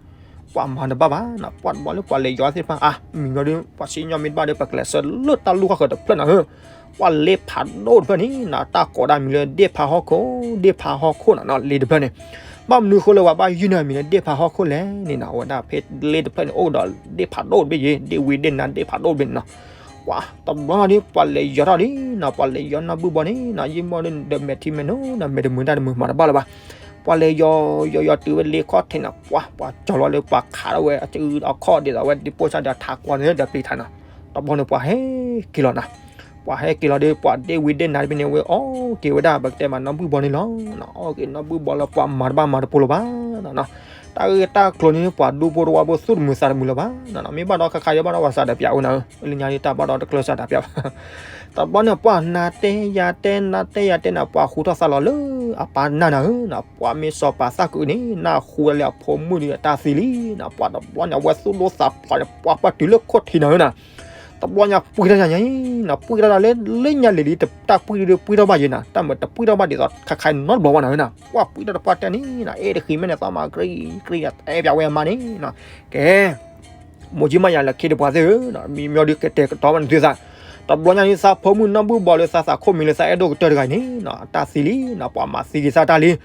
ပှၤမၤတဘၣ်ဘၣ်နီၤ ပှၤတဘျီလၢပှၤလဲၤယီၤသ့ၣ်တဖၣ် အါ မံၤညီဒီး ပှၤစံၣ်ညီၣ်မ့ၢ်တဘၣ်ဒီး ပကလဲၤဆှၢလၢတၢ်လိၣ်ဃီဃၢၤတဖျၢၣ်နီၤဧၢ ပှၤလ့ဖးဒိၣ်တဖျၢၣ်န့ၣ်နီၤ တၢ်ကိးဒၣ်မံၤလၢ ဒ့ၣ်ဖးဟီၣ်ခိၣ် ဒ့ၣ်ဖးဟီၣ်ခိၣ်နီၤနီၤ လ့တဖျၢၣ်န့ၣ် ဘၣ်မနုၤဃိလၢပှၤဘၣ်ယုၢ်န့ၢ်မံၤလၢ ဒ့ၣ်ဖးဟီၣ်ခိၣ်လဲၣ်န့ၣ်နီၤ အဝဲဒၣ်ဖဲလ့တဖျၢၣ်န့ၣ် အိၣ်ကဒီးဒ့ၣ်ဖးဒိၣ်တဘ့ၣ်ယံၤ ဒ့ၣ်ဝံဒ့ၣ်နါဒ့ၣ်ဖးဒိၣ်တဘ့ၣ်န့ၣ်နီၤ ပှၤတဘျီဒီး ပှၤလဲၤယီၤထီၣ်လံနီၤ ပှၤလဲၤယီၤနီၢ်ဘုၣ်ဘီန့ၣ်နီၤ ယံာ်မီၢ်ဒီးမဲာ်ထံမဲာ်နိနီၤ မဲာ်တမုာ်တၢ်တမုာ်မၤတဘၣ်လၢၤဘၣ် ပှၤလဲၤယီၤယီၤယီၤတုၤဝဲလ့ခီၣ်ထံးနီၤ ပှၤ ပှၤကၠီၤလီၤလၢပှၤခးထီၣ်ဝဲအစုအခီၣ်ဒ်သိးဝဲဒ်ပိၢ်စၢ်ဒီးထးကွၢ်န့ၣ် ဒီးပျံၤထးနီၤ တဘျီန့ၣ်ပှၤဟဲက့ၤလီၤနီၤ ပှၤဟဲက့ၤလီၤဒီး ပှၤဒ့ၣ်ဝံဒ့ၣ်နါတဘ့ၣ်န့ၣ် ဝဲအီၣ်က့ၤဝဲဒၣ် ပကတဲမးနီၢ်ဘုၣ်ဘီန့ၣ်လီၤနီၤ အီၣ်က့ၤနီၢ်ဘုၣ်ဘီလၢပှၤမၤတဘၣ်မၤတပိၤလၢၤဘၣ် တၢ်ဂ့ၢ်တၢ်ကျိၤန့ၣ် ပှၤဒူဖိတဝီဖိသူၣ်တမုာ်သးတမုာ်လၢၤဘၣ်နီၤ မ့ၢ်ဘၣ်ဒီးခါခါယဲဘၣ်ဒီးပှၤစးဒီးပၠးဝဲနီၤ လၢညါဒ်တၢ်ဘၣ်ဒီးတကျၢၤစးဒီးပၠးဘၣ် တဘျီန့ၣ် ပှၤနၤတဲယၤတဲ နၤတဲယၤတဲနီၤ ပှၤဃူထီၣ်သးလီၤလၢအပၢ်နၢ်နၤဧၢနီၤ ပှၤမ့ၢ်စီၤပၤသၣ်ကုာ်န့ၣ် နၢ်ဟူဝဲလၢအဖိမုၣ်ဒီးအတၢ်သံလံနီၤ ပှၤတဘျီန့ၣ် အဝဲသူၣ်ဒိၣ်သးဖျိးန့ၣ် ပှၤပှၢ်တုၤလၢခိၣ်ထံးနၤဧၢနီၤ တဘျီညါပှံၢ်ထီၣ်ညါညါနီၤ ပှံၢ်ထီၣ်တၢ်လၢ လၢညါလံၤလံၤ တၢ်ပှံၢ်ဒုးပှံၢ်ထီၣ်ဘၣ်ယဲနီၤ တၢ်မ့ၢ်တပှံၢ်ထီၣ်ဘၣ်ဒ်သိး ခါခါနီတဘျီဘၣ်နၤဧၢနီၤ ပှၢ်ပှံၢ်ထီၣ်တပှၢ်တဲန့ၣ်နီၤ အဲၣ်တဃံမဲန့ၣ် သီမၤကြံၢ်ကြံၢ် အဲၣ်ပၠးဝဲအမါန့ၣ်နီၤ ကဲ မိၢ်ကၠံမးယၤလၢခံတပှၤသ့ၣ်ဧၢနီၤ မံမီဒီးကတဲာ်ကတီၤဘၣ်နသုသး တဘျီညါန့ၣ် သးဖိမုၣ်နီၢ်ဘုၣ်ဘီလၢသးသးခိၣ်မံၤလၢသးအဲၣ်ဒိၣ်ကတၢၢ်တဂၤန့ၣ်နီၤ အတၢ်သံလံနီၤ ပှၤမၤသံက့ၤသးတၢ်လံ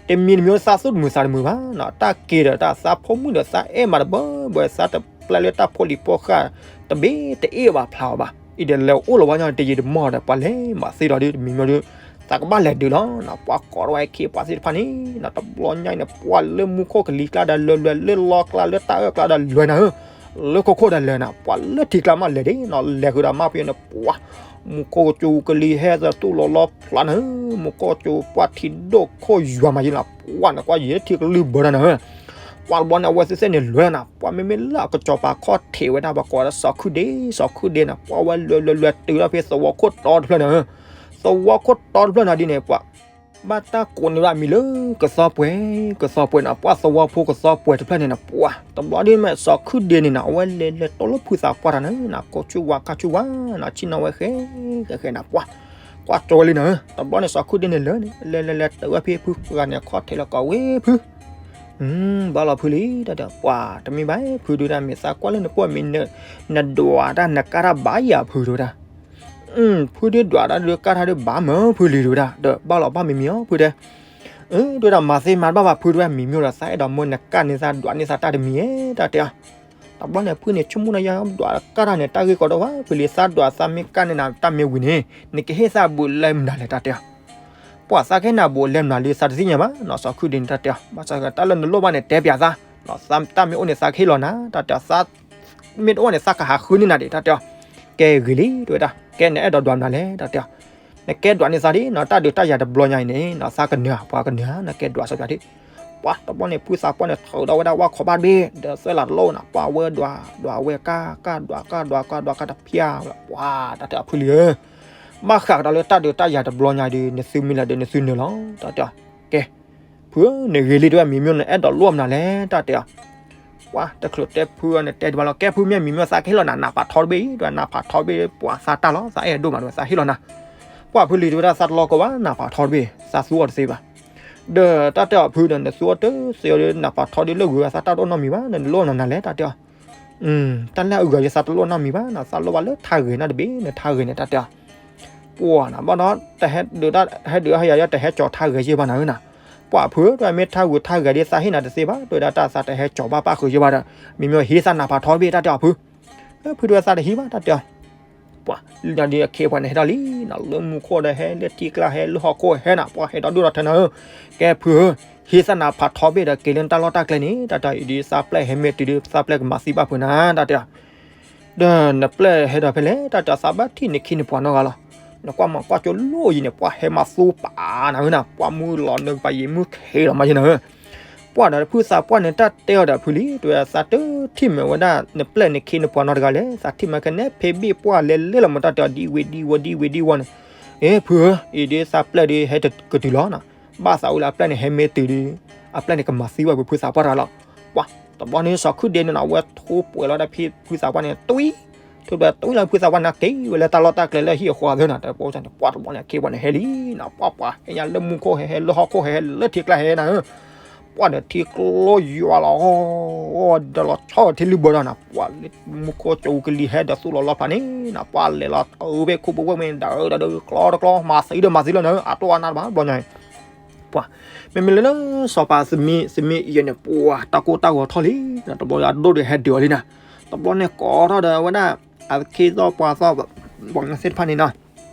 တမံၤတမံၤသးသူၣ်တမုာ်သးတမုာ်ဘၣ်နီၤ တၢ်က့ၤဒီးတၢ်သးဖိမုၣ်ဒီးသးအဲၣ်မးတဘၢဘၢ သးတပျဲလၢတၢ်ဖိလံၤဖိဃၢ် တဘ့ၣ်တအ့ၣ်ဘၣ်ဖျါအီၤဘၣ် အံၤဒီးလဲၤအိၣ်လီၤဝဲညါတယံာ်တမီၢ်ဒီး ပှၤလဲၤမၤသံလီၤဒုး တမံၤမံၤဒုး သးကဘၣ်လဲၤဒုးလီၤနီၤ. ပှၤကိးထီၣ်ဝဲအခ့အပှၤသ့ၣ်တဖၣ်န့ၣ်နီၤ တဘျီညါအံၤန့ၣ် ပှၤလၢမူခိၣ်ကလံၤကျါဒီးလဲၤလဲၤ လၢလီကျါ လၢတၢ်အၢၣ်ကျါဒီးလဲၤနၤဧၢ, လၢခိခိၣ်ဒီးလဲၤနၤ, ပှၤလၢထံကျါမးလဲၤဒၣ်နီၤ, လဲၤဃုာ်ဒီးမါဖဲန့ၣ် ပှၤ မူခိၣ်ကစူၤကလံၤဟဲသတူၢ်လီၤလီဖျါနၤဧၢ, မူခိၣ်ကစူၤပှၢ်ထံဒိၣ်ခိၣ်ယွၤမးယဲနီၤ, ပှၤန့ၣ်ကွၢ်ယဲထံကလုၢ်ဘၢတၢ်နၤဧၢ, ပှၤတဘျီန့ၣ် အဝဲသ့ၣ်သ့ၣ်န့ၣ်လဲၤနၤ, ပှၤမ့မ့ၢ်လၢအကစီၤပၤခီၣ်ထံးဝဲဒၣ် ပှၤကိးဝဲဒၣ်စီၤခုၣ်ဒ့, စီၤခုၣ်ဒ့န့ၣ် ပှၤဝဲလဲၤလဲၤလဲၤတုၤဒီးဖဲသဝီခိၣ်တီတဖျၢၣ်နၤဧၢ, သဝီခိၣ်တီတဖျၢၣ်နၤဒ်န့ၣ် ပှၤ ဘၣ်တၢ်ကိးန့ၢ်ဘၣ်မံၤလၢ ကသီပှဲၤ, ကသီပှဲၤနီၤ, ပှၤသဝီဖိကသီပှဲၤတဖျၢၣ်န့ၣ်နီၤ, ပှၤတဘျီဒ်မ့ၢ်စီၤခုၣ်ဒ့န့ၣ်နီၤ အဝဲလဲၤလဲၤတီလၢဖုသးပှၢ်တၢ်နၤဧၢနီၤ, ကိးဆူၣ်ဝါကၢ်ဆူၣ်ဝါနီၤ, ဆ့ၣ်နီၤဝဲဃဲဃဲဃဲနီၤ, ပှၤ ကွၢ်ကၠီဝဲလံနၤဧၢ, တဘျီန့ၣ် စီၤခုၣ်ဒ့န့ၣ်လဲၤန့ၣ် လဲၤလဲၤလဲၤတုၤဝဲဖဲဖုဂၤန့ၣ် ခီၣ်ထံးလီၤကိးဝဲဖု ဘၣ်လီၤဖုလံ တၢ်တဲ, ပှၤတမ့ၢ်ဘၣ် ဖုဒုးတၢ်မ့ၢ်သးကွၢ်လၢနပိာ်မံၤ နဒွးတၢ်နကၢ်တၢ်ဘၣ်ယၤဖုတဲဝဲဒၣ်, ဖုဒုးဒွးတၢ်ဒုးကၢ်တၢ်ဒုးဘၣ်မၢဖုလံတဲဝဲဒၣ်, ဒီးဘၣ်လီၤဘၣ်မံၤမံၤအီၤဖုတဲ, တဲဝဲဒၣ်မၤသ့မၤတဘၣ်ဘၣ်ဖုတဲဝဲ မံၤမံၤဒီးသးအဲၣ်ဒိးမၢနကၢ်န့ၢ်သးဒွးန့ၢ်သးတၢ်တမံၤဧဲ တၢ်တဲအီၤ, တဘျီန့ၣ် ဖုန့ၣ် ဆိကမိၣ်ဒီးယၤဒွးကၢ်တၢ်န့ၣ် တၢ်ဂ့ၢ်ကီတအိၣ်ဘၣ် ဖုလံ သးဒွးသးမ့ၢ်ကၢ်န့ၢ်နၤတၢ်မ့ၢ်ဝံၤန့ၣ် နကဟ့ၣ်သးဘူးလဲမနုၤလဲၣ် တၢ်တဲအီၤ ပှၤသးကဟ့ၣ်နၤဘူးလဲမနုၤလံ သးတသ့ၣ်ညါဘၣ်နီၤ, စီၤခုၣ်ဒ့န့ၣ် တၢ်တဲအီၤ, ဘၣ်ဆၣ်တၢ်လၢနလိၣ်ဘၣ်န့ၣ် တဲပျးသး, သးတၢ်မ့ၢ်အိၣ်န့ၣ် သးကဟ့ၣ်လီၤနၤ တၢ်တဲအီၤ, သးမ့ၢ်တအိၣ်န့ၣ် သးကဟးဃုန့ၢ်နၤဒံး တၢ်တဲအီၤ, ကဲဂ့ၤလံ တဲဝဲဒၣ်, ကဲနအဲၣ်ဒိးဒွးမနုၤလဲၣ် တၢ်တဲအီၤ, နကဲဒွးန့ၢ်သးဒ်နီၤ တၢ်ဒုးတၢ်ယၤတဘျီညါအံၤန့ၣ်နီၤ သးကနၢၤ ပှၤကနၢၤ နကဲဒွးစီပျးဒံး, ပှၤတဘျီန့ၣ် ဖုသးပှၢ်န့ၣ် ထုးဒီးဝဲဒၣ်ဝၣ်ခိးဘၣ်တဘ့ၣ် ဒီးသၢလးတလိၣ်နီၤ ပှၤဝဲဒွး ဒွးဝဲကၢ် ကၢ်ဒွးကၢ်ဒွးကၢ်ဒွးကၢ်တဖျၢၣ်, ပှၤတၢ်တဲအီၤ ဖုလံဧၢ ဘၣ်ဃးကဒီးလၢတၢ်ဒုးတၢ်ယၤတဘျီညါဒီး နသုမ့ၢ်လဲၤဒီးနသုနၢၤလီၤ တၢ်တဲအီၤ, ကဲ ဖုဧၢ နဂ့ၤလံတဲဝဲ မံၤမံၤ နအဲၣ်ဒိးလိၣ်မနုၤလဲၣ် တၢ်တဲအီၤ, ပှၤတချုးတဲဖုအီၤန့ၣ် တဲဒံးဘၣ်လီၤ ကဲဖုမ့ၢ်မံၤမံၤ သးကဟ့ၣ်လီၤနၤ နးဖးထီတဘ့ၣ်အံၤ တဲဝဲ နးဖးထီတဘ့ၣ် ပှၤသးတၢ်လီၤ သးအဲၣ်ဒိၣ်မး တဲဝဲ သးဟ့ၣ်လီၤနၤ, ပှၤဖုလံၤတဲဝဲဒၣ် သးတလီၤကီးဘၣ် နးဖးထီတဘ့ၣ် သးသူအီၤတသ့ဘၣ်, ဒီးတၢ်တဲအီၤဖုဒီး နသူအီၤတသ့အီၤဒီး နးဖးထီဒီး လၢဂုၤဂၤသးတၢ်တအိၣ်နီတမံၤဘၣ် နလိၣ်နၤနၤလဲၣ် တၢ်တဲအီၤ တၢ်လၢအဂုၤအဂၤသးတလိၣ်နီတမံၤဘၣ်နီၤ သးလိၣ်ဘၣ်လၢထါဂဲၤန့ၣ်တဘ့ၣ် နထါဂဲၤန့ၣ် တၢ်တဲအီၤ, ပှၤနီၤ ဘၣ်ဒီး တဟဲဒုးတၢ် ဟဲဒုးဟဲယၤ တဟဲကၠီၤထါဂဲၤယဲၢ်ဘၣ်နၤဧၢနီၤ, ပှၤဖုဧၢ တဲဝဲ မ့ၢ်ထါဂုၤထါဂဲၤဒ် သးဟ့ၣ်နၤတသ့ဘၣ် တဲဝဲဒၣ် တၢ်သးတဟဲကၠီၤဘၣ်ပၣ်ဃုာ်ယဲၢ်ဘၣ်ဒီး မံၤမံၤဟ့ၣ်သးနးဖးထီတဘ့ၣ် တၢ်တဲအီၤဖု, ဖုတဲဝဲ သးတဟံးဘၣ် တၢ်တဲအီၤ ပှၤလၢညါဒီးအခ့အပှၤန့ၣ်ဟဲထီၣ်လံနီၤ လၢမူခိၣ်ဒီးဟဲ လၢထံကျါဟဲ လၢဟီၣ်ခိၣ်ဟဲနီၤ ပှၤဟဲဒီဒူၣ်ဒီထၢနၤဧၢ, ကဲဖုဧၢ, ဟ့ၣ်သးနးဖးထီတဘ့ၣ်ဒီး က့ၤလၢနတၢ်လီၢ်တၢ်ကျဲန့ၣ် တၢ်တဲအီၤ အံၤဒ်သးပျဲၢ်ဟဲမ့ၢ်တုၤဒီး သးပျဲၢ်ကမၤသံဘၣ်ဖုနၤ တၢ်တဲအီၤ, ဒီးနပျဲၢ်ဟဲဒီးဖဲလဲၣ် တၢ်တဲအီၤ သးဘၣ်ထံၣ်နခ့နပှၤနီတဂၤလီၤ, နကွၢ်မၤကွၢ်ကၠိလိၣ်ယံၤန့ၣ် ပှၤဟဲမၤသူပာ်နၤဧၢနီၤ ပှၤမုၢ်လီၤနၢၤကပၤယံၤမုၢ်ခ့လီၤမးယဲၢ်နၤဧၢ ပှၤဒီးဖုသးပှၢ်န့ၣ် တၢ်တဲအီၤဒီးဖုလံ တဲဝဲ သးတထံၣ်မ့ၢ်ဝဲဒၣ် နပျဲၢ်နခ့နပှၤနီတဂၤလဲၣ် သးထံၣ်မ့ၢ်ခဲန့ၣ် ဖဲဘ့ၣ်ပှၢ်လဲၤလဲၤလီၤမး တၢ်တဲအီၤ ဒ်ဝဲဒ်ဝီဒ်ဝဲဒ်ဝီန့ၣ်, အ့ ဖုဧၢ, အံၤဒ်သးပျဲၢ်ဒီးဟဲကတုၤလီၤနီၤ, ဘၣ်သးဝဲလၢအပျဲၢ်န့ၣ် ဟဲမ့ၢ်တုၤဒီး အပျဲၢ်န့ၣ်ကမၤသံဘၣ်ဖုသးပှၢ်တဂၤလီၤ, ပှၤတဘျီန့ၣ် စီၤခုၣ်ဒ့န့ၣ်နီၤ အဝဲထိပှဲၤလီၤဒၣ်ဖုသးပှၢ်န့ၣ် တွံၢ် ထိပှဲၤတွံၢ်လီၤဖုသးပှၢ်န့ၣ် က့ၤဝဲလၢတၢ်လီၢ်တၢ်ကျဲလၢဟံၣ်အဃီသ့နီၤ တၢ်ပီၢ်န့ၣ် ပှၤတဘျီန့ၣ် အခ့အပှၤန့ၣ်ဟဲလံနီၤ ပှၤပှၤဟဲညါလၢမူခိၣ်ဟဲဟဲလၢဟီၣ်ခိၣ်ဟဲဟဲလၢထံကျါဟဲနၤဧၢ ပှၤဒီးထံကျိယွၤလီၤ ဒီးလီၤဆီထံလုၢ်ဘၢဒီးနီၤ ပှၤလၢမူခိၣ်ကစူၤကလံၤဟဲဒီးသူၣ်လီၤလီဖးန့ၣ်နီၤ ပှၤလဲၤလီၤအဝဲခိၣ်ဘိဝဲၢ်မ့ၢ်ဒၣ်ဒီးကျီတကျီ မၤသံဒီးမၤသံလီၤနၤဧၢ အတိၢ်အနါတဘၣ်ဘျီညါ ပှၤ မ့မ့ၢ်လၢလၢစီၤပၤသမံ သမံအံၤန့ၣ် ပှၤတၢ်ကိၢ်တၢ်ဂီၤထီၣ်လံနီၤ တဘျီအဒိၣ်ဒီးဟဲဒုးအီၤလံနီၤ တဘျီန့ၣ်ကိးထီၣ်ဒီးဝဲဒၣ် အခ့သီၣ်ပှၤသီၣ် ပှၤသ့ၣ်တဖၣ်န့ၣ်နီၤ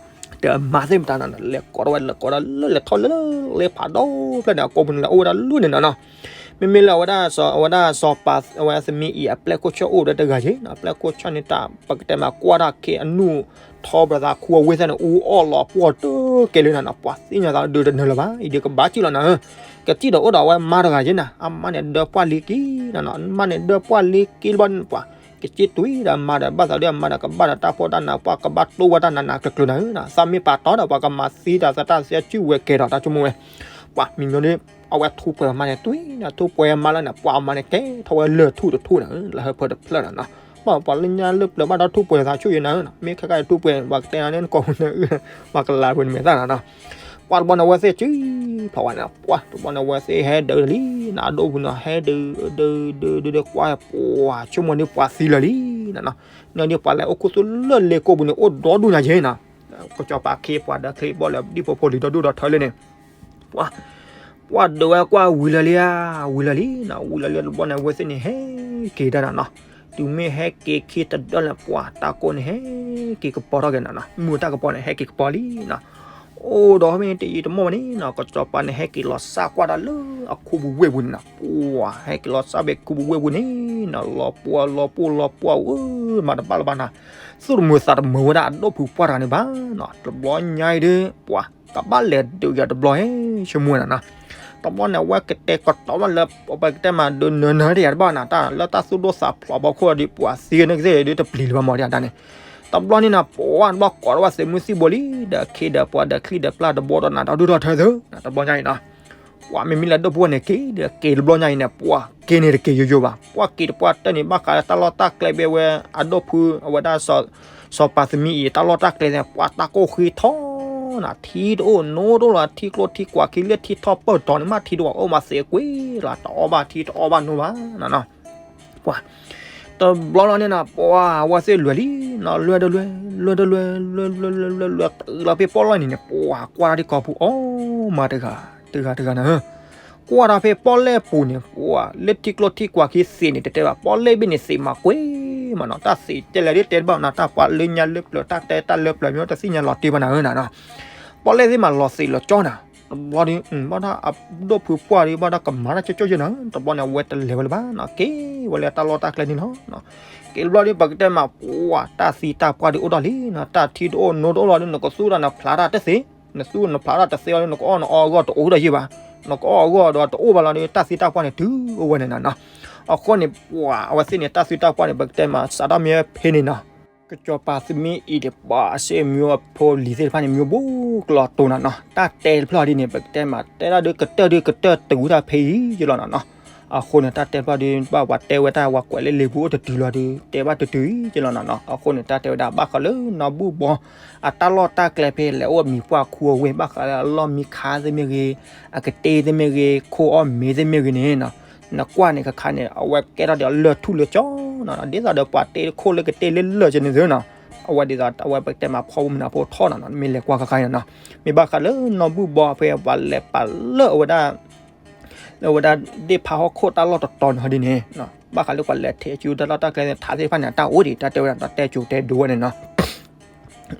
တမၤသ့ၣ်မတၤနီၤ လဲၤကိးထီၣ်ဝဲ လဲၤကိးထီၣ်လၢလဲၤထီၣ်လၢလၢဖးဒိၣ်ဖျၢၣ်န့ၣ် အကိာ်ပူၤန့ၣ် လဲၤအိၣ်ဝဲဒၣ်လၢန့ၣ်နီၤနီၤ မ့မ့ၢ်လၢအဝဲဒၣ် အဝဲဒၣ်စီၤပၤ အဝဲသမံအံၤ အပျဲၢ်ခိၣ်ဆၢၣ်အိၣ်ဒီးတဂၤယ့ၣ်နီၤ အပျဲၢ်ခိၣ်ဆၢၣ်န့ၣ် တၢ်ပကတဲမးကွၢ်တၢ်ခ့အနူၢ်ထီဘျီသးခူအဝ့ၢ်သ့ၣ်န့ၣ် အူအီၣ်လီၤပှီၢ်တကဲလၢနၤနီၤ ပှၤသ့ၣ်ညါသးဒုးတနၢၤလၢၤဘၣ် အံၤဒုးကဘၣ်စံၣ်လီၤနၤဧၢ ကစံၣ်ဒီးအိၣ်ဒီးအဝဲမါတဂၤယ့ၣ်နီၤ အမါန့ၣ်ဒၢပှၢ်လ့က့ၤနီၤနီၤ အမါန့ၣ်ဒၢပှၢ်လ့က့ၤလၢဘျီန့ၣ် ပှၤ ကစံၣ်တွံၢ်ဒီးမါဒီး ဘၣ်သးဒုးအမါဒီး ကဘၣ်ဒီးတၢ်ဖှီၣ်တၢ်နး ပှၤကဘၣ်တိၢ်ဝဲတၢ်နးနးကျၢၤကျၢၤနၤဧၢနီၤ သးမ့ၢ်ပာ်တီဒီး ပှၤကမၤသံတၢ်သးတၢ်သ့အစုၣ်ဝဲကဲဒီး တၢ်ဆိကမိၣ်ဝဲ ပှၤမံၤမံၤဒီး အဝဲထူပှဲၤမါန့ၣ်တွံၢ်နီၤ ထူပှဲၤမါလၢန့ၣ် ပှၤမါန့ၣ်ကဲထီၣ်ဝဲလၢၢ်ထူၣ်တထူၣ်နၤဧၢ လၢဟၢဖၢတဖျၢၣ်နၤနီၤ ဘၣ်ပှၤလၢညါလၢပျၢၤဘၣ်ဒီးထူပှဲၤသးဆူၣ်ယဲၢ်နၤဧၢနီၤ မ့ၢ်ခဲကါထူပှဲၤ ပှၤကတဲနၤန့ၣ် နကိာ်ပူၤန့ၣ် ပှၤကလၤပူၤန့ၣ်မဲာ်သၣ်နၤနီၤ ပှၤတဘျီန့ၣ် အဝဲသ့ၣ်စုဖျိးဝဲန့ၣ် ပှၤတဘျီန့ၣ် အဝဲသ့ၣ်ဟဲဒုးလံနီၤ အဒိပူၤန့ၣ် ဟဲဒုးဒုးဒုးဒုးဒုးကွၢ် ပှၤဆိကမိၣ်ဒ်ပှၤသံလၢာ်လံနီၤနီၤ န့ၣ်ဒ်ပှၤလဲၤအိၣ်ခိၣ်သူလၢလ့ကိာ်ပူၤန့ၣ် အိၣ်ဒီဒူၣ်ညါယဲၢ်နီၤ ကစီၤပၤခ့ပှၤဒီးခ့ဘီလၢဒ်ဖိဖိလံၤဒီဒူၣ်ဒီထၢလၢန့ၣ် ပှၤ ပှၤဒုးဝဲကွၢ်ဝံၤလၢာ်လံဧါ ဝံၤလၢာ်လံနီၤ ဝံၤလၢာ်လံတဘျီန့ၣ် အဝဲသ့ၣ်န့ၣ် ဟဲက့ၤဒၣ်နၤနီၤ တုၤမ့ၢ်ဟဲက့ၤခံတဒၢလၢပှၤတၢ်ကိၢ်န့ၣ် ဟဲက့ၤကပီၤထီၣ်က့ၤနၤနီၤ မုၢ်တၢ်ကပီၤန့ၣ် ဟဲက့ၤကပီၤလံနီၤ အိၣ်ဒီးမ့ၢ်တယံာ်တမီၢ်ဘၣ်န့ၣ်နီၤ ကစီၤပၤန့ၣ် ဟဲက့ၤလီၤစၢ်ကွၢ်တၢ်လၢအခူပူၤဝ့ၢ်ပူၤန့ၣ်နီၤ, ပှၤဟဲက့ၤလီၤစၢ်ဖဲခူပူၤဝ့ၢ်ပူၤန့ၣ်နီၤ လီၤပှီၢ်လီၤပှီၢ်လီၤပှီၢ်ဧၢ, မၤတဘၣ်လၢၤဘၣ်နီၤ, သူၣ်တမုာ်သးတမုာ်ဝဲဒၣ်အဒိၣ်ဖုပှၢ်တဂၤန့ၣ်ဘၣ်နီၤ, တဘျီညါအံၤဒီး ပှၤကဘၣ်လဲၤဒုးယၤတဘျီဟဲ ဆိကမိၣ်ဝဲဒၣ်နီၤ, တဘျီန့ၣ် အဝဲကတဲာ်ကတီၤဘၣ်လၢ ပကတဲမးဒုးနၢၤနၢၤတယၤတဘၣ်နီၤ, တၢ်လၢတၢ်သူၣ်ဒိၣ်သးဖျိးဖီခိၣ်ဒီး ပှၤသံန့ၣ်ကသ့ၣ်ဒုးတပျံၤလၢၤဘၣ်မီၤဒ်တၢ်န့ၣ်, တဘျီန့ၣ်နီၤ ပှၤတဘျီကိးထီၣ်ဝဲသုးမုၢ်သံၣ်ဘိလံ, ဒီးခ့ဒီးပှၤဒီးချံဒီးပျၢ်တဘိဒီးနၤဒီးဒုၣ်ဒီးထၢသုနီၤ, တဘျီညါအံၤနီၤ ပှၤမ့မ့ၢ်လၢဒိၣ်ဖုန့ၣ်က့ၤဒီးက့ၤတဘျီညါအံၤန့ၣ် ပှၤက့ၤန့ၣ်တက့ၤယိယိဘၣ်, ပှၤက့ၤတပှၢ်တၢၢ်န့ၣ် ဘၣ်ဃးလၢတၢ်လီၢ်တၢ်ကျဲဘၣ်ဝဲအဒိၣ်ဖု အဝဲဒၣ် စီၤပၤသမံအံၤ တၢ်လီၢ်တၢ်ကျဲန့ၣ် ပှၤတၢ်ကိၢ်ဃံထီနီၤ, ထံတအိၣ်နိတအိၣ်လီၤ, ထံကျိထံကွာ်ခံလၢထံထီၣ်ပၢၢ်တီၤန့ၣ် မ့ၢ်ထံတအိၣ်အိၣ်မးသ့ကွ့လီၤ, တအီၣ်ဘၣ်ထံတအီၣ်ဘၣ်နိဘၣ်နီၤ, ပှၤ တဘျီလီၤန့ၣ်နီၤ ပှၤအဝဲသ့ၣ်လွဲၢ်လံနီၤ, လွဲၢ်တလွဲၢ် လွဲၢ်တလွဲၢ် လွဲၢ်လွဲၢ်လွဲၢ်လွဲၢ်လွဲၢ် တုၤလီၤဖဲပီၣ်လဲၣ်န့ၣ်န့ၣ် ပှၤကွၢ်တၢ်ဒ်ကီၢ်ပူၤအီၣ်မးတဂၤ တဂၤတဂၤနီၤ ကွၢ်တၢ်ဖဲပီၣ်လဲၣ်ပူၤန့ၣ် ပှၤလၢထံကျိထံကွာ်ခံသ့ၣ်န့ၣ် တတဲဘၣ် ပီၣ်လဲၣ်ဘ့ၣ်န့ၣ်သ့ၣ်မးကွ့မးနီၤ, တၢ်သ့ၣ်တဲလဲၣ်ဒ်တဲတဘၣ်နီၤ, တၢ်ပှၤလၢညါလၢပျၢၤ တၢ်တဲတၢ်လၢပျၢၤမ့ၢ်တသ့ၣ်ညါလီၤတံၢ်ဘၣ်နၤဧၢနီၤ, ပီၣ်လဲၣ်သ့ၣ်မးလီၤသ့ၣ်လီၤကၠီနၤ, တဘျီဒီး ဘၣ်တၢ်အဒိၣ်ဖုပှၢ်ဒီး ဘၣ်တၢ်ကမၤတၢ်ကၠီကၠီယဲနီၤ, တဘျီန့ၣ် အဝဲတလဲၤဝဲလၢၤဘၣ်နီၤ, က့ၤဝဲလၢတၢ်လီၢ်တၢ်ကျဲန့ၣ်လီၤ က့ၤတဘျီဒီး ပကတဲမး ပှၤတၢ်သံတၢ်ပှၢ်ဒီးအိၣ်ဒီးလံနီၤ, တၢ်ထံတအိၣ်နိတအိၣ်လီၤဒီး နကသူၣ်တၢ်နဖျါတၢ်တသ့, နသူၣ်နဖျါတၢ်တသ့လီၤဒီး နကအီၣ်နအီအဂီၢ်တအိၣ်ဒီးယဲဘၣ်, နကအီၣ်အဂီၢ်ဒီးတအိၣ်ဘၣ်လီၤဒီး တၢ်သံတၢ်ပှၢ်န့ၣ် တုၤအိၣ်ဝဲန့ၣ်နီၤ, အဃိန့ၣ် ပှၤအဝဲသ့ၣ်န့ၣ် တၢ်သံတၢ်ပှၢ်န့ၣ် ပကတဲမး စးထီၣ်မ့ၢ်ဖဲန့ၣ်နီၤ ကစီၤပၤသမံအံၤန့ၣ် ပှၤအစ့အမံၤအဖိလံၤသ့ၣ်တဖၣ်န့ၣ် မံၤဘိကျိၤတိၤနၤနီၤ, တၢ်တဲတဖျၢၣ်ဒ်န့ၣ် ပကတဲမး တဲဒၣ်ဒုးကတၢၢ်ဒုးကတၢၢ်တဝံၤတၢ်ဖဲအံၤယလီၤနီၤနီၤ, အဃိန့ၣ် တၢ်တဲတဖျၢၣ်ဒုး ဘၣ်ပှၤတဲဝဲတၢ်ဝဲကွဲးလၢလံာ်ပူၤအိၣ်တတုၤလီၤဒီး တဲဘၣ်တတုၤအံၤယလီၤနီၤနီၤ, အဃိန့ၣ် တၢ်တဲဝဲဒၣ်ဘၣ်ဃးလၢနီၢ်ဘူၣ်ဘီ အတၢ်လီၢ်တၢ်ကျဲဖဲလဲၤအိၣ်အမံၤပှၢ်ခူအဝ့ၢ် ဘၣ်ဃးလၢအလီၢ်မံခါသ့ၣ်မ့ၢ်ဂ့ၤ, အကတ့သ့ၣ်မ့ၢ်ဂ့ၤ, ခိၣ်အီၣ်မ့ၤသ့ၣ်မ့ၢ်ဂ့ၤန့ၣ်နီၤ, နကွၢ်န့ၣ်ခါခါန့ၣ် အဝဲကဲထီၣ်ဒီးလၢၢ်ထူၣ်လၢကၠီနီၤ, ဒ်သိးဒီးပှၤတ့ခိၣ်လၢကတ့လၢလၢၢ်ကန့ၣ်သ့နီၤ, အဝဲဒ်သိးအဝဲပကတဲမးဖီမုၢ်နၤဖိထီၣ်နီၤနီၤ, မ့ၢ်လဲၤကွၢ်ခါခါန့ၣ်နီၤ, မ့ၢ်ဘၣ်ဃးလၢနီၢ်ဘူၣ်ဘီဖဲပှၤလဲၤပာ်လၢအဝဲဒၣ် လၢအဝဲဒၣ်ဒ့ၣ်ဖးဟီၣ်ခိၣ်တၢ်လီၢ်တတီၤန့ၣ်ဟီဒ်န့ၣ်, ဘၣ်ဃးလၢပှၤလဲၤထဲးအစုတၢ်လီၢ်တၢ်ကျဲန့ၣ် ထးသ့ၣ်တဖၣ်န့ၣ် အတၢ်အိၣ်ဒံး တၢ်တဲဝဲဒၣ် တၢ်တဲကၠိၤတဲဒိဝဲန့ၣ်နီၤ,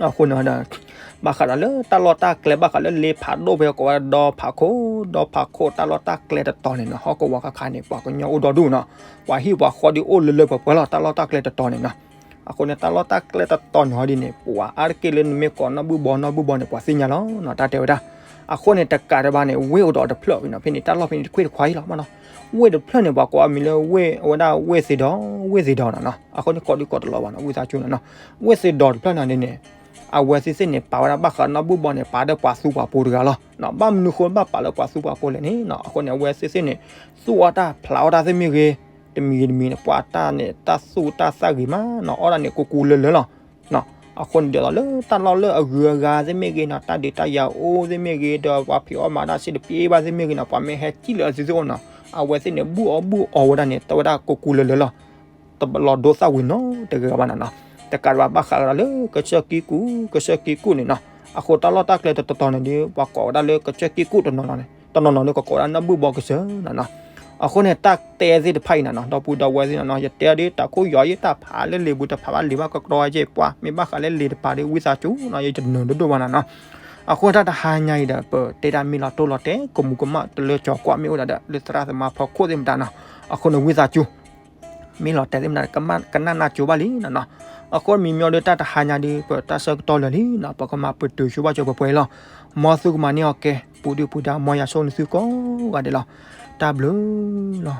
အဃိန့ၣ်ဒီး ဘၣ်ဃးဒီးလၢတၢ်လီၢ်တၢ်ကျဲ ဘၣ်ဃးလၢလ့ဖးဒိၣ်ဖဲကိးဝဲဒီဖးခိၣ် ဒီဖးခိၣ်တၢ်လီၢ်တၢ်ကျဲတတီၤန့ၣ်နီၤ, ဟီၣ်ကဝီၤခါခါန့ၣ် ပှၤကညီအိၣ်ဒီဒူၣ်နီၤ, ပှၤဟံၣ်ပှၤဃီဒုးအိၣ်လၢလၢပှဲၤပှဲၤလီၤ တၢ်လီၢ်တၢ်ကျဲတတီၤန့ၣ်နီၤ, အဃိန့ၣ် တၢ်လီၢ်တၢ်ကျဲတတီၤန့ၣ်ဟီဒ်န့ၣ် ပှၤအါတက့ၢ်လၢနမ့ၢ်ကိးနီၢ်ဘူၣ်ဘီ နီၢ်ဘူၣ်ဘီန့ၣ် ပှၤသ့ၣ်ညါလီၤနီၤ တၢ်တဲဝဲဒၣ်, အဃိန့ၣ် တကးတဘၣ်န့ၣ် ဝ့ၢ်အိၣ်ဒီးတဖျၢၣ်နီၤ, ဖဲန့ၣ် တၢ်လီၢ်ဖဲန့ၣ်တခွ့တခွါအံၤလီၤမနီၤ, ဝ့ၢ်တဖျၢၣ်န့ၣ် ပှၤကိးအမံၤလၢဝ့ၢ် အဝဲဒၣ်ဝ့ၢ်သ့ၣ်ဒီး ဝ့ၢ်သ့ၣ်ဒီးနီၤနီၤ, အဃိန့ၣ် ကိးဒုးကိးတလီၤဘၣ်နီၤ ဝံသးစူၤနီၤနီၤ, ဝ့ၢ်သ့ၣ်ဒီးတဖျၢၣ်န့ၣ်န့ၣ် အဝဲသ့ၣ်သ့ၣ်န့ၣ် ပာ်ဝဲဒၣ်ဘၣ်ဃးနီၢ်ဘူၣ်ဘီန့ၣ် ပာ်ဒီးပှၤသူပှၤပိၤတဂၤလီၤ, ဘၣ်မနုၤဃိဘၣ်ပာ်လၢပှၤသူပှၤပိၤလဲၣ်န့ၣ်နီၤ, အဃိန့ၣ် အဝဲသ့ၣ်သ့ၣ်န့ၣ် သူၣ်အီၣ်တၢ်ဖျးအီၣ်တၢ်သ့ၣ်မ့ၢ်ဂ့ၤ, တမံၤဂ့ၤတမံၤန့ၣ် ပှၤတၢ်န့ၣ် တၢ်သူၣ်တၢ်သၣ်ဂ့ၤမးနီၤ အီၣ်ဒၣ်န့ၣ် ကူကူလၢလၢလီၤ အဃိန့ၣ်ဒီးလီၤ လၢတၢ်လီၢ်လၢအဂုၤအဂၤသ့ၣ်မ့ၢ်ဂ့ၤနီၤ, တၢ်ဒုးတၢ်ယၤအိၣ်သ့ၣ်မ့ၢ်ဂ့ၤ, ဒီးပှၤဖံးအီၣ်မၤတၢ်စ့တပျ့ဘၣ်သ့ၣ်မ့ၢ်ဂ့ၤနီၤ, ပှၤမ့ၢ်ဟဲစံၣ်လၢအစုသ့ၣ်အိၣ်နီၤ, အဝဲသ့ၣ်န့ၣ် ဘူၣ်အီၣ်ဘူၣ်အီဝဲဒၣ်န့ၣ် တဝဲဒၣ်ကူကူလၢလၢလီၤ, တလီၤဒိသၣ်ဝံၤနီတဂၤဘၣ်နီၤနီၤ, တကးဒံးဘၣ် ဘၣ်ဃးဒီးလၢကစၢၢ်ကံၢ်ကူၣ် ကစၢၢ်ကံၢ်ကူၣ်န့ၣ်နီၤ, အဃိတၢ်လီၢ်တၢ်ကျဲတတီၤတီၤန့ၣ်ဒီး ပှၤကိးဝဲဒၣ်လၢကစၢၢ်ကံၢ်ကူၣ်တနီၤနီၤန့ၣ် တနီၤနီၤန့ၣ် ကကိးဝဲဒၣ်နီၢ်ဘူၣ်ဘီကစၢၢ်နီၤနီၤ, အဃိန့ၣ် တၢ်တဲသ့ၣ်တဖၣ်အံၤနီၤနီၤ ဒီပုၢ်ဒီဝဲၢ်သ့ၣ်နီၤနီၤ ယတဲအီၤဒ်တၢ်ခိၣ်ယီၤယဲ တၢ်ဖးလၢလံာ်ပူၤတဖးဘၣ်လံာ်ဘၣ်ကကြီကဲပှၤ မ့ၢ်ဘၣ်ဃးလၢလံာ်တပၤဒီး ဝံသးစူၤနီၤ ယတနၢၤဒိၣ်ဒိၣ်ဘၣ်နီၤနီၤ, အဃိတၢ်တဟါညါအံၤဒီး ပတဲတၢ်မ့ၢ်လီၤတိၢ်လီၤတဲာ် ကမူးကမၣ်တလၢကၠီၤကွၢ်မ့ၢ်အိၣ်ဒၣ်ဒီး လၢသရၣ်သမါဖီခိၣ်သ့ၣ်မတၤနီၤ, အဃိန့ၣ် ဝံသးစူၤ မ့ၢ်လီၤတဲာ်သ့ၣ်မတၤ ကနၣ်နၢ်ကၠိဘၣ်လံနီၤနီၤ, အဃိမံၤမံၤဒီးတၢ်တဟါညါဒီး ပတၢ်ဆၢကတီၢ်လၢာ်လံနီၤ ပကမၤပတုာ်ဆိဘၣ်ကၠိပှဲၤပှဲၤလီၤ, မ်သုကမၤန့ၢ်အီၤကဲ ပူၤဒုၣ်ပူၤဒါ မ်ယွၤဆိၣ်ဂ့ၤသုကိးဂၤဒဲးလီၤ, တၢ်ဘျုးလီၤ.